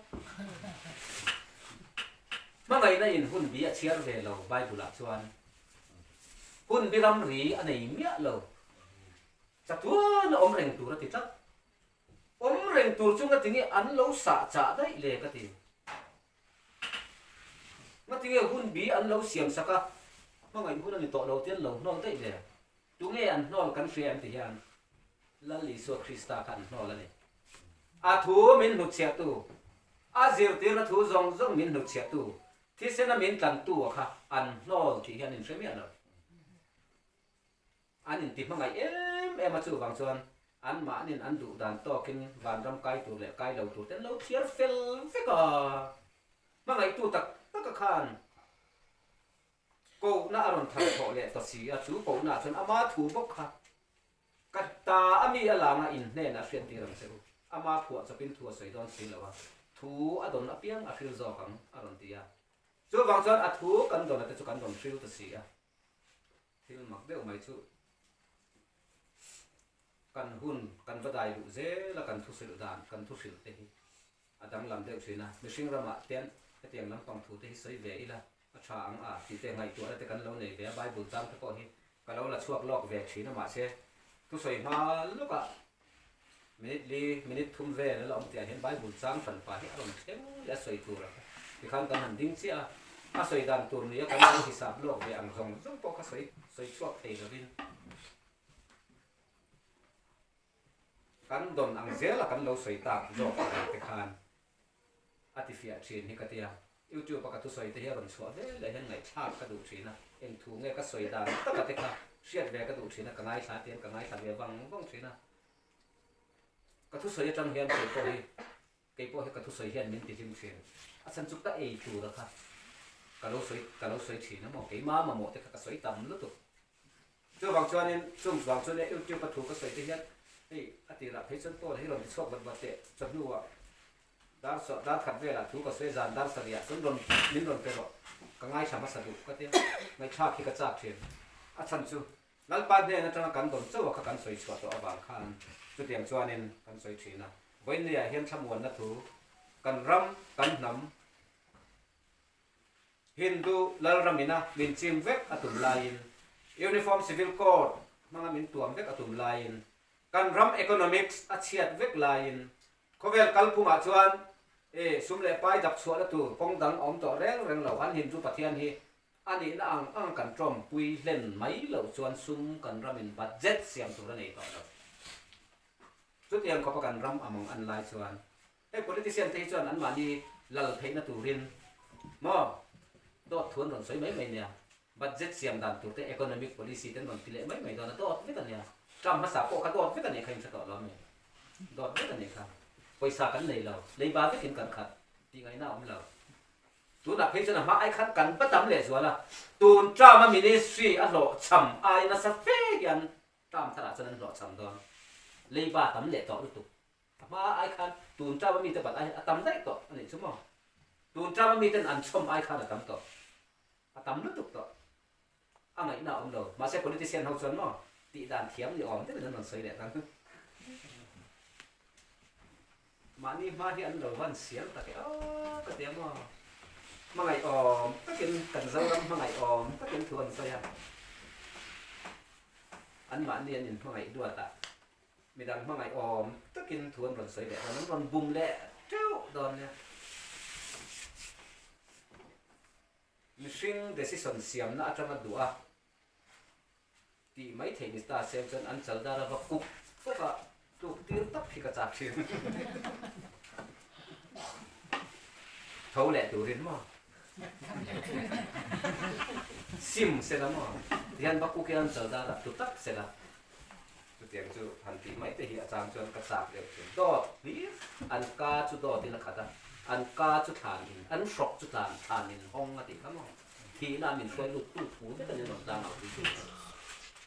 Hmangaihna in hun bi a chhiar ve lo Bible ah chuan hun bi ramri a nei miah lo. Chatuan a awm reng tur a ti tlat. Awm reng tur chu ngatinge an lo sah chah daih le ka ti. Ngatinge hun bi an lo siam sak a, hmangaih hun a ni tawh lo te an lo hnawl daih le. Tunge an hnawl kan hria em ti hian Lal Isua Krista kha an hnawl a ni. A thu min hnutchhiahtu, a zirtirna thu zawng zawng min hnutchhiahtu, thisena min tlantu a kha an hnawl tih hi an inhre miah lo. An inti hmangaih em em a, chuvang chuan anmahnin an duh dan tawkin vanram kai tur leh kai lo tur te an lo thliar fel vek a. Hmangaihtu tak taka khan kohna a rawn thar thawh leh ta si a, chu kohnaah chuan ama thu bawk kha ka ta a mi a langa inhnenah a hriattir ang che u, ama phuah chawpin thu a sawi dawn si lo a, thu a dawn apiang a hril zawk ang a rawn ti a. Chuvang chuan a thu kan dawn ate chu kan rawn hril ta si a. Thil mak deuh mai chu kan hun kan va dai luh zel a, kan thuhrilh dan, kan thuhrilh te hi a danglam deuh thin a, mihring ramah hian hetiang lampang thu te hi sawi ve ila a tha ang a tih te ngaihtuahna te kan lo nei ve a, Bible chang te pawh hi ka lo la chhuak lawk ve thin a mahse thusawi hma lawkah minute li minute thum vel a la awm tihah hian Bible chang hran pah hi a rawn thleng leh a sawi tur a tikhan kan han ding chiah a, a sawi dan tur nia kan lo hisap lawk ve ang zawng zawng pawh kha sawi sawi chhuak thei lovin kan dawn ang zela kan lo sawi tak zawk ang te khan a ti fiah thin hi ka tia. YouTube a ka thusawi te hi a rawn chhuah vel leh hian ngaihthlak ka duh thin a, eng thu nge ka sawi dan taka te kha hriat ve ka duh thin a, ka ngaithla tian ka ngaithla ve vang vang thin a. Ka thusawi atang hian kei pawh hi kei pawh hi ka thusawi hian min ti hlim thin. A chhan chu ka ei tur a kha ka lo sawi ka lo sawi thin a maw keima mamawh te kha ka sawi tam lutuk. Chuvang chuanin chung vang chuan YouTube a thu ka sawi te hian hei a tirah phei chuan Paul hi rawn ti chhuak vat vat teh chawhnu ah dar saw dar khat velah thu ka sawi zan dar sarih ah chuan rawn min rawn pe rawh ka ngaithla hmasa duh ka tia ngaihthlak hi ka chak thin. A chhan chu Lalpa hnen atanga kan dawn chauh a kha kan sawi chhuah tawh avang khan chutiang chuanin kan sawi thin a. Vawiinniah hian thlamuanna thu kan ram kan hnam Hindu Lalramina min chim vek a tum laiin, Uniform Civil Code hmanga min tuam vek a tum laiin, kan ram economics a chhiat vek laiin, khawvel kalphungah chuan e sum leh pai dap chhuahna tur kawng dang a awm tawh reng reng lo. An Hindu Pathian hi a nihna ang ang kan tawmpui hlen mai loh chuan sum kan ramin budget siam tur a nei tawh lo. Chutiang khawpa kan ram a mang an lai chuan Hei politician te hi chuan anmahni lal theihna turin maw dawt thu an rawn sawi mai mai nia. Budget siam dan tur te economic policy te an rawn ti leh mai mai dawn a, dawt vek a nia. Term hmasa pawh kha dawt vek a nih kha in hre tawh lo ami? Dawt vek a nih kha. Pawisa kan nei lo, leiba vekin kan khat tih ngaihna a awm lo. Tunah phei chuan a hma ai khan kan va tam lehzual a, tun term a ministry a hlawhchham ai nasa fe hian term tharah chuan an hlawhchham dawn. Leiba tam leh tawh lutuk. A hma ai khan tun ṭam a mite bat ai hian a tam daih tawh a nih chu maw? Tun ṭam a miten an chhawm ai khan a tam tawh. A tam lutuk tawh. A ngaihna a awm lo. Mahse politician ho chuan maw tih dan thiam ni awm deuhin an rawn sawi leh tan. Mahni hma hi an lo van siam tak e aw ka ti a maw? Hmangaih awm takin kan Zoram hmangaih awm takin thu an sawi a. Anmahni an inhmangaih duat a. Midang hmangaih awm takin thu an rawn sawi leh dawn, an rawn bum leh teuh dawn nia. Mihring decision siamna atanga duh a tih mai theih ni ta se chuan an chaldar a va kuk kuk a, tluk tir tak hi ka chak thin. Tho leh turin maw? Sim sela maw? Tihian va kuk in an chaldar a tlu tak sela. Chutiang chu han tih mai te hi a chang chuan ka chak deuh thin. Dawt hlir an ka chu dawtin a khat a, an ka chu thlan in, an hrawk chu tlan thlan in hawng a tih kha maw? Thihna min hruai lut tu thu vek a ni rawn tlang au pui tu te,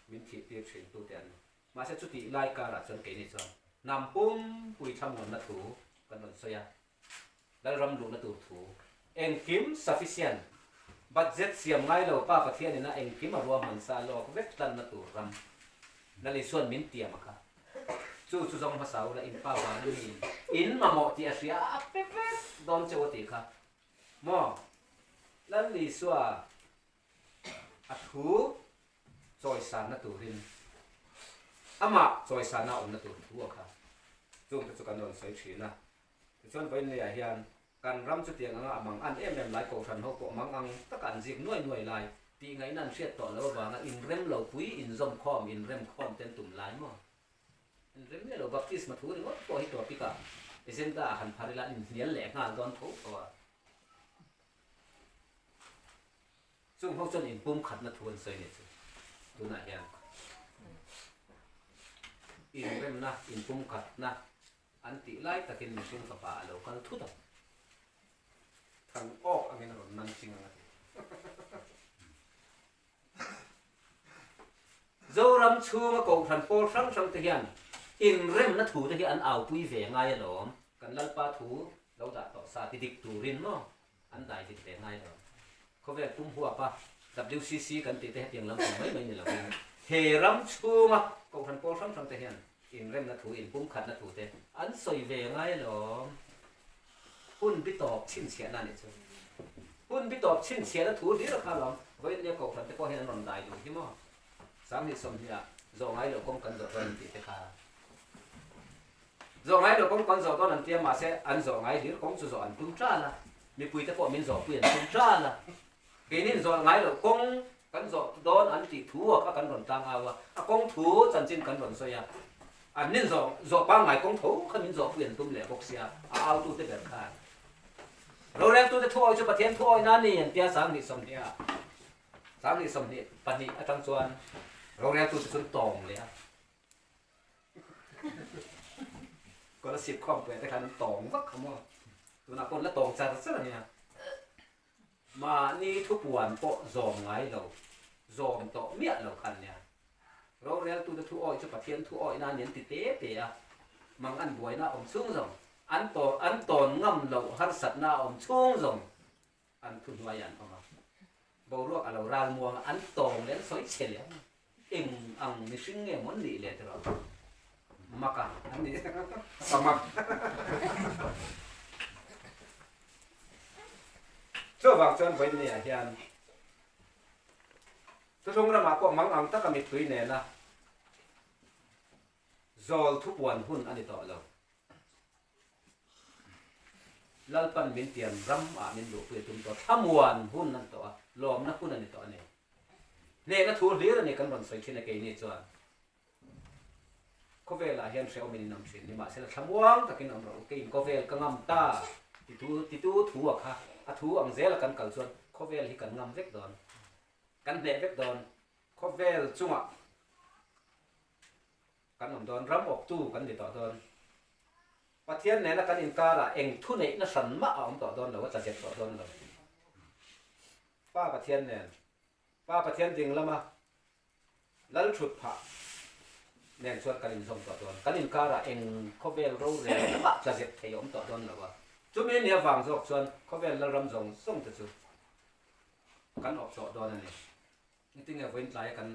min thih tir thin tu te an ni. Mahse chutih lai karah chuan keini chuan hnam pum pui thlamuanna thu kan rawn sawi a, Lalram luhna tur thu engkim sufficient budget siam ngai lo Pa Pathian ina engkim a ruahman sa lawk vek tlanna tur ram Lal Isuan min tiam a kha. Chu chu zawng hmasa ula in pa vana mi in mamawh tih a hria a pe vek dawn cheu a tih kha maw Lal Isua a thu chawisanna turin amah chawisana awmna tur thu a kha chungte chu kan rawn sawi thin a. Tichuan vawiinleiah hian kan ram chutiang anga a mang an em em lai kohhran ho pawh mang ang taka an zik nuai nuai lai tih ngaihna an hriat tawh loh avanga inrem lo pui inzawm khawm inrem khawm ten tum lai maw? Inrem miah lo baptisma thu ringawt pawh hi topic ah agenda ah han phar ila an inhnial leh nghal dawn tho tho a. Chung ho chuan inpumkhatna thu an sawi nih chu tunah hian inremna inpumkhatna An tih lai takin mihring fapa a lo kal thut a, thang awk angin a rawn nan ching ang a ti. Zoram chhunga Kohhran pawl hrang hrang te hian inremna thu te hi an aupui ve ngai alawm, kan Lalpa thu lo dah tawh sa ti dik turin maw an dai dik ve ngai lo. Khawvel pum huapa WCC kan tih te hetiang lam pang mai mai ni lovin he ram chhunga Kohhran pawl hrang hrang te hian inremna thu, inpumkhatna thu te an sawi ve ngai alawm. Hun bi tawp chhinchhiahna a nih chu. Hun bi tawp chhinchhiahna thu hlir a kha alawm. Vawiin nia Kohhran te pawh hian an rawn dai duh hi maw? 2020 ah zawh ngai loh kawng kan zawh dawn an tih te kha. Zawh ngai lo kawng kan zawh dawn an tia mahse an zawh ngai hlir kawng chu zawh an tum ṭal a, mipuite pawh min zawhpui an tum ṭal a. Keinin zawh ngai loh kawng kan zawh dawn an tih thu a kha kan rawn tlang au a, a kawng thu chanchin kan rawn sawi a. An nin zawh zawh pangngai kawng tho kha min zawhpui an tum leh bawk sia, a autute ber khan. Roreltute thuawi chu Pathian thuawi na ni an tia 2020 ah 2022 atang chuan roreltute chu an tawng leh a. Kolasib khawmpuia te khan an tawng vak kha maw? Tunah pawh an la tawng char char a nia. Mahni thupuan pawh zawm ngai lo, zawm tawh miah lo kha an nia. Roreltute thu awih chu Pathian thu awihna a ni an ti te te a, mang an buaina a awm chhung zawng, an tawn an tawn ngam loh harsatna a awm chhung zawng an thu hnuaiah an awm a. Boruak a lo ral muang a, an tawng leh an sawi chhe leh ang. Eng ang mihring nge maw an nih leh tiraw? Mak a an nih ka mak. Chuvang chuan vawiin hian Thuthlung ramah pawh mang ang taka mittui nena zawl thupuan hun a ni tawh lo. Lalpan min pian ram ah min luhpui a tum tawh, thlamuan hun a ni tawh a, lawmna hun a ni tawh a ni. Hnehna thu hlir a ni kan rawn sawi thin a keini chuan. Khawvelah hian hrehawmin in awm thin, nimahsela thlamuang takin awm rawh u, keiin khawvel ka ngam ta titu titu thu a kha, a thu ang zela kan kal chuan khawvel hi kan ngam vek dawn, kan hneh vek dawn, khawvel chungah kan awm dawn, ram awptu kan ni tawh dawn. Pathian nena kan inkarah eng thuneihna hran mah a awm tawh dawn lo, a tla zet tawh dawn lo. Pa Pathian nen, Pa Pathian ding lama Lal thut phah nen chuan kan inzawm tawh dawn. Kan inkarah eng khawvel rorel mah tla zet thei a awm tawh dawn lo a. Chumi nia vang zawk chuan khawvel lalram zawng zawng te chu kan awp tawh dawn a ni. Engtinge vawiin tlaia kan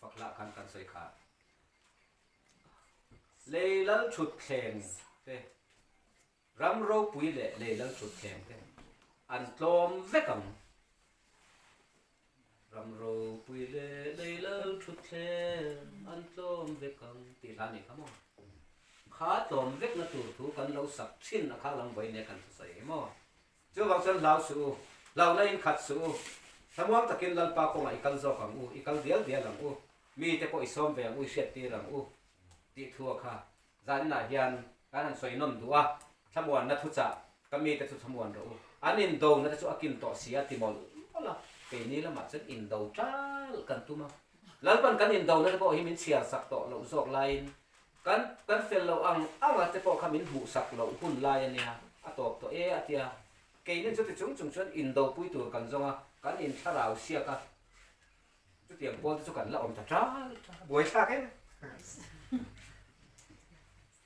fak hlah khan kan sawi kha. Lei lal thut thleng te, ram ropui leh lei lal thut thleng te an tlawm vek ang. Ram ropui leh lei lal thutthleng an tlawm vek ang tih hla nih kha maw? Kha tlawm vekna tur thu kan lo sak thin a kha lam vawi nia kan thusawi hi maw? Chuvang chuan hlau suh u, hlauhna in khat suh u, thlamuang takin Lalpa kawngah i kal zawk ang u, i kal dial dial ang u, mite pawh i sawm ve ang u, i hriattir ang u tih thu a kha Zaninah hian kan han sawi nawm duh a, thlamuanna thuchah ka mite chu thlamuan rawh u. An indona te chu a kin tawh si a ti mawlh mawlh a, keini lamah chuan indo tal kan tum a. Lalpan kan indona te pawh hi min chhiar sak tawh loh zawk laiin kan kan fel loh ang anga te pawh kha min hmuh sak loh hun lai a nia, a tawp tawh e a ti a. Keini chuti chung chung chuan indo pui tur kan zawng a, kan inthlarau siak a. Chutiang pawl te chu kan la awm ta ṭal ṭal a, buaithlak em?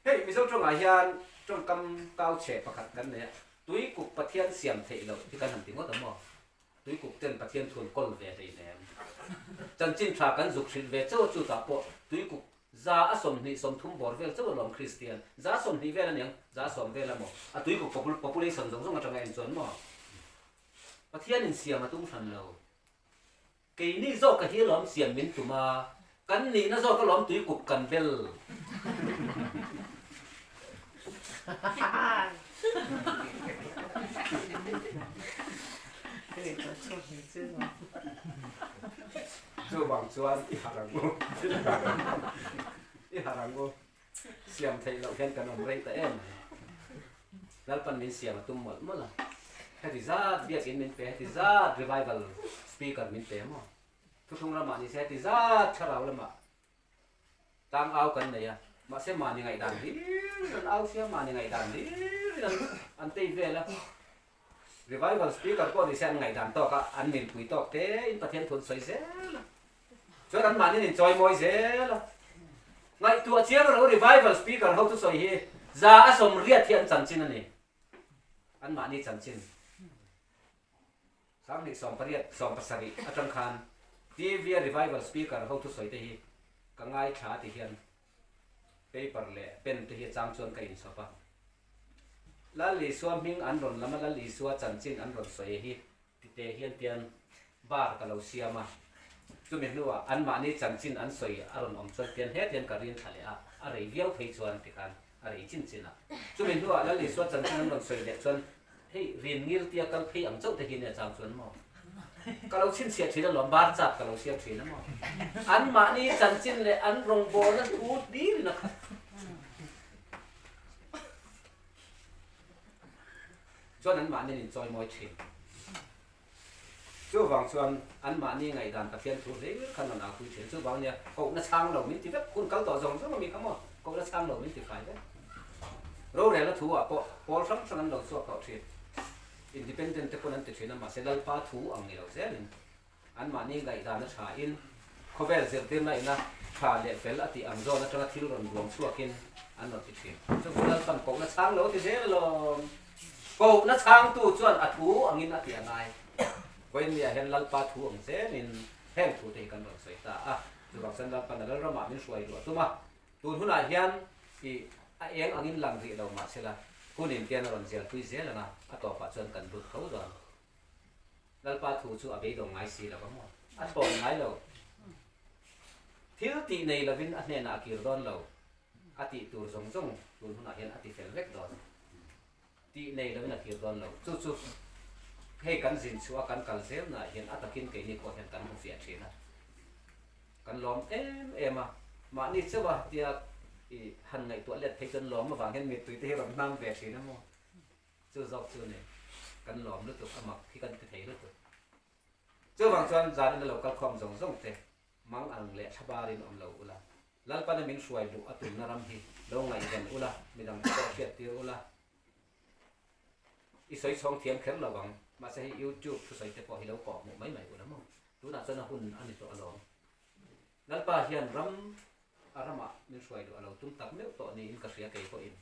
Hei Mizo ṭawngah hian ṭawngkam kau chhe pakhat kan nei a, Tuikuk Pathian siam theih loh hi kan han ti ngawt a maw? Tuikuk ten Pathian thun kawl ve hleinem. Chanchin ṭha kan zuk hrilh ve chauh a chutah pawh Tuikuk za a 20 30 bawr vel chauh alawm Kristian za 20 vel aniang za sawm vel a maw? A Tuikuk population zawng zawng aṭanga en chuan maw? Pathianin siam a tum hran lo. Keini zawk a hi alawm siam min tum a, kan nihna zawk alawm tui kup kan bel. Chuvang chuan i harh ang u, i harh ang u. Siam theih loh hian kan awm rei ta em mai. Lalpan min siam a tum mawlh mawlh a. Heti zat biakin min pe, heti zat revival speaker min pe maw? Thuthlung ramah ni se heti zat thlarau lamah tang au kan nei a. Mahse mahni ngaihdan hlir an au sia, mahni ngaihdan hlir an an tei vel a. Revival speaker pawh ni se an ngaihdan tawk a, an milpui tawk te in Pathian thu an sawi zel a. Chuan an mahni an inchawimawi zel a. Ngaihtuah chiang ro revival speaker ho thusawi hi za a 80 hi an chanchin a ni. An mahni chanchin. 2018 17 atang khan TV a revival speaker ho thusawi te hi ka ngaithla ti hian paper leh pen te hi a chang chuan ka inchhawp a. Lal Isua hming an rawn lam a, Lal Isua chanchin an rawn sawi hi tite hian tian bar ka lo siam a, chumi hnuah anmahni chanchin an sawi a rawn awm chuan tian het hian ka rin thla leh a, a rei viau phei chuan tikhan a rei chin chin a. Chumi hnuah Lal Isua chanchin an rawn sawi leh chuan hei rin ngil tia kal phei ang chauh te hi nia chang chuan maw ka lo chhinchhiah thin alawm, bar chap ka lo siam thin a maw. Anmahni chanchin leh an rawngbawlna thu hlirin a khat. Chuan anmahni an inchawimawi thin. Chuvang chuan anmahni ngaihdan Pathian thu hlir khan rawn aupui thin. Chuvang nia kohna chhang lo min ti vek, hun kal tawh zawng zawng a mi kha maw, kohna chhang lo min ti fai vek. Rorelna thu ah pawh pawl hrang hrang an lo chhuak tawh thin. Independent te pawn an ti thin a, mahse Lalpa thu ang ni lo zelin anmahni ngaihdan a tha in khawvel zirtirna ina tha leh fel a tih ang zawn atanga thil rawn buang chhuakin an rawn ti thin. Chu chu Lalpan kohna chhang lo ti zel alawm. Kohna chhangtu chuan a thu angin a ti a ngai. Vawiinniah hian Lalpa thu ang zelin heng thu te hi kan rawn sawi ta a. Chuvang chuan Lalpan a Lalramah min hruai luah tum a, tun hunah hian i a eng angin lang rih lo mah sela, hun intian a rawn zialpui zel ang a, a tawpah chuan kan lut tho dawn. Lalpa thu chu a beidawng ngai si lo ang maw? A thawn ngai lo. Thil tih nei lovin a hnenah a kir dawn lo. A tih tur zawng zawng tun hunah hian a ti fel vek dawn. Tih nei lovin a kir dawn lo. Chu chu hei kan zin chhuah a kan kal zel naah hian a takin keini pawh hian kan hmu fiah thin a. Kan lawm em em a, mahni chauh a tia i han ngaihtuah let phei chuan lawm avang hian mittui te hi rawn hnam ve thin a maw? Chu zawk chu ni kan lawm lutuk a mak hi kan ti thei lutuk. Chuvang chuan zanin a lo kal khawm zawng zawng te mang ang leh thlabarin awm lo ula. Lalpana min hruai duh a tumna ram hi lo ngaihven ula, midang te pawh hriat tir ula. I sawi chhawng thiam kher lo ang, mahse hei YouTube thusawi te pawh hi lo kawh hmuh mai mai ula maw? Tunah chuan a hun a ni tawh alawm. Lalpa hian ram a ramah min hruai duh a lo tum tak meuh tawh niin ka hria kei pawhin.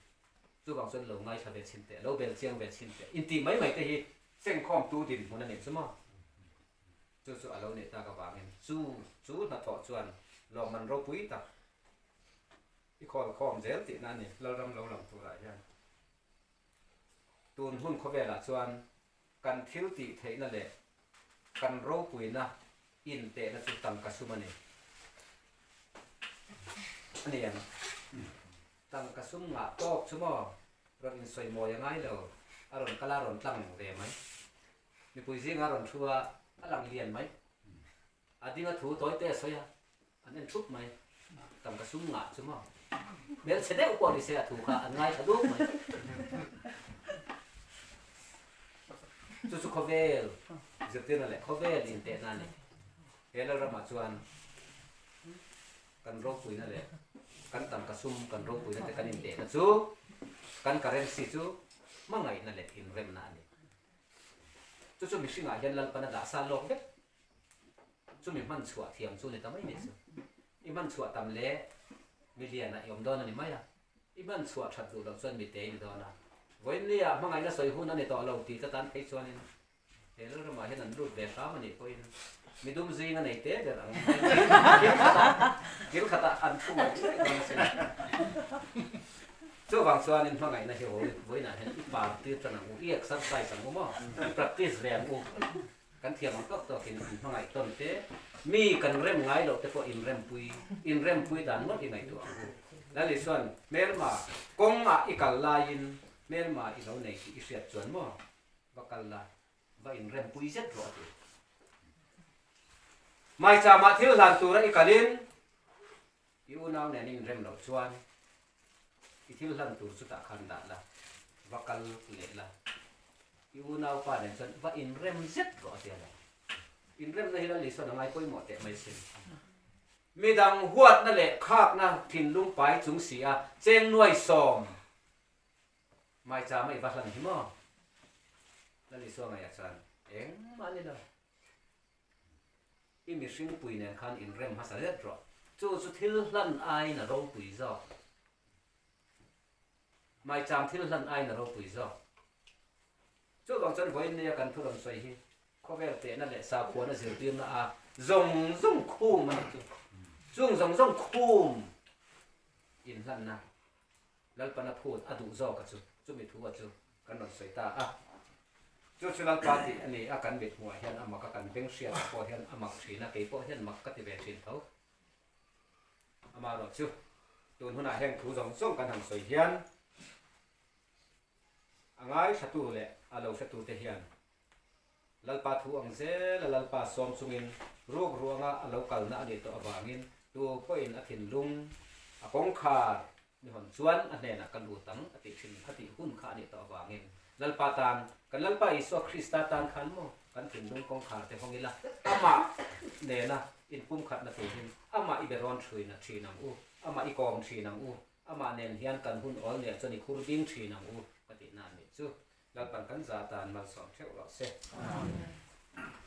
Chuvang chuan lo ngaithla ve chhin teh, lo bel chiang ve chhin teh. Intih mai mai te hi sengkhawmtu dinhmun a nih chu maw? Chu chu a lo nih tak avangin chu chu hnathawh chuan lawmman ropui tak i khawl khawm zel tihna a ni Lalram lo lang turah hian. Tun hun khawvelah chuan kan thil tih theihna leh kan ropuina intehna chu tangka sum a ni. A ni ang. Tangka sum ngah tawk chu maw rawn insawimawi a ngai lo, a rawn kal a rawn tlang ve mai. Mipui zinga rawn thu a, a lang lian mai. A ding a thu tawi te a sawi a, an en thup mai. Tangka sum ngah chu maw? Hmelchhe deuh pawh ni se a thu kha an ngaithla dup mai. Chu chu khawvel zirtirna leh khawvel intehna a ni. He Lalramah chuan kan ropuina leh kan tangka sum kan ropuina te kan intehna chu kan currency chu hmangaihna leh inremna a ni. Chu chu mihringah hian Lalpan a dah sa lawk vek. Chumi hman chhuah thiam chu ni ta mai ni chu. I hman chhuah tam leh mi lianah i awm dawn a ni mai a. I hman chhuah that duh loh chuan mi te i ni dawn a. Vawiinnia hmangaihna sawi hun a ni tawh lo tih te tan phei chuanin he Lalramah hian an lut ve hram a nih pawhin mi dum zing a nei te ber ang kil khatah kil khatah an thu ngawih ngawih dawn a sin. Chuvang chuanin hmangaihna hi hawi vawiinah hian i par tir tan ang u, i exercise ang u maw, i practice ve ang u. Kan thiam ang tawk tawkin in hmangaih tawn te, mi kan rem ngai loh te pawh inrempui, inrempui dan ngawt i ngaihtuah ang u. Lal Isuan, Hmelma, kawngah i kal laiin hmelma i lo nei tih i hriat chuan maw, va kal la, va inrempui zet rawh a ti. Maichama thil hlan tura i kalin I unau nen inrem loh chuan i thil hlan tur chutah khan dah la, va kal leh la. I unaupa nen chuan va inrem zet rawh a ti a lo. Inremna hi Lal Isuan a ngai pawimawh teh mai sin. Midang huatna leh khakna thinlung pai chung si a cheng nuai sawm maichama i va hlan hi maw? Lal Isua ngaiah chuan engmah a ni lo. I mihringpui nen khan inrem hmasa zet rawh. Chu chu thil hlan aiin a ropui zawk. Maicham thil hlan aiin a ropui zawk. Chuvang chuan vawiin nia kan thu rawn sawi hi khawvel tehna leh sakhuana zirtirna a zawng zawng khum a nih chu. Chung zawng zawng khum inhlanna Lalpana phut a duh zawk a chu, chumi thu a chu kan rawn sawi ta a. Chu chu Lalpa tih a ni a, kan mit hmuhah hian a mak a, kan beng hriatah pawh hian a mak thin a, kei pawh hian mak ka ti ve thin tho. Amaherawhchu, tun hunah heng thu zawng zawng kan han sawi hian a ngaithlatu leh a lo hretute hian Lalpa thu ang zel a Lalpa sawm chungin ruk ruanga a lo kalna a nih tawh avangin tu pawhin a thinlung a kawngkhar ni hawn chuan a hnenah ka lut ang a tih thin a tih hun kha a nih tawh avangin Lalpa tan kan Lalpa Isua Krista tan khan maw kan thinlung kawngkhar te hawng ila amah nena inpumkhatna turin amah i berawn thin ang u amah i kawm thin ang u. Amah nen hian kan hun awl nia chuan i khur ding thin ang u ka tih na a nih chu. Lalpan kan za tan malsawm theuh rawh se. Amen.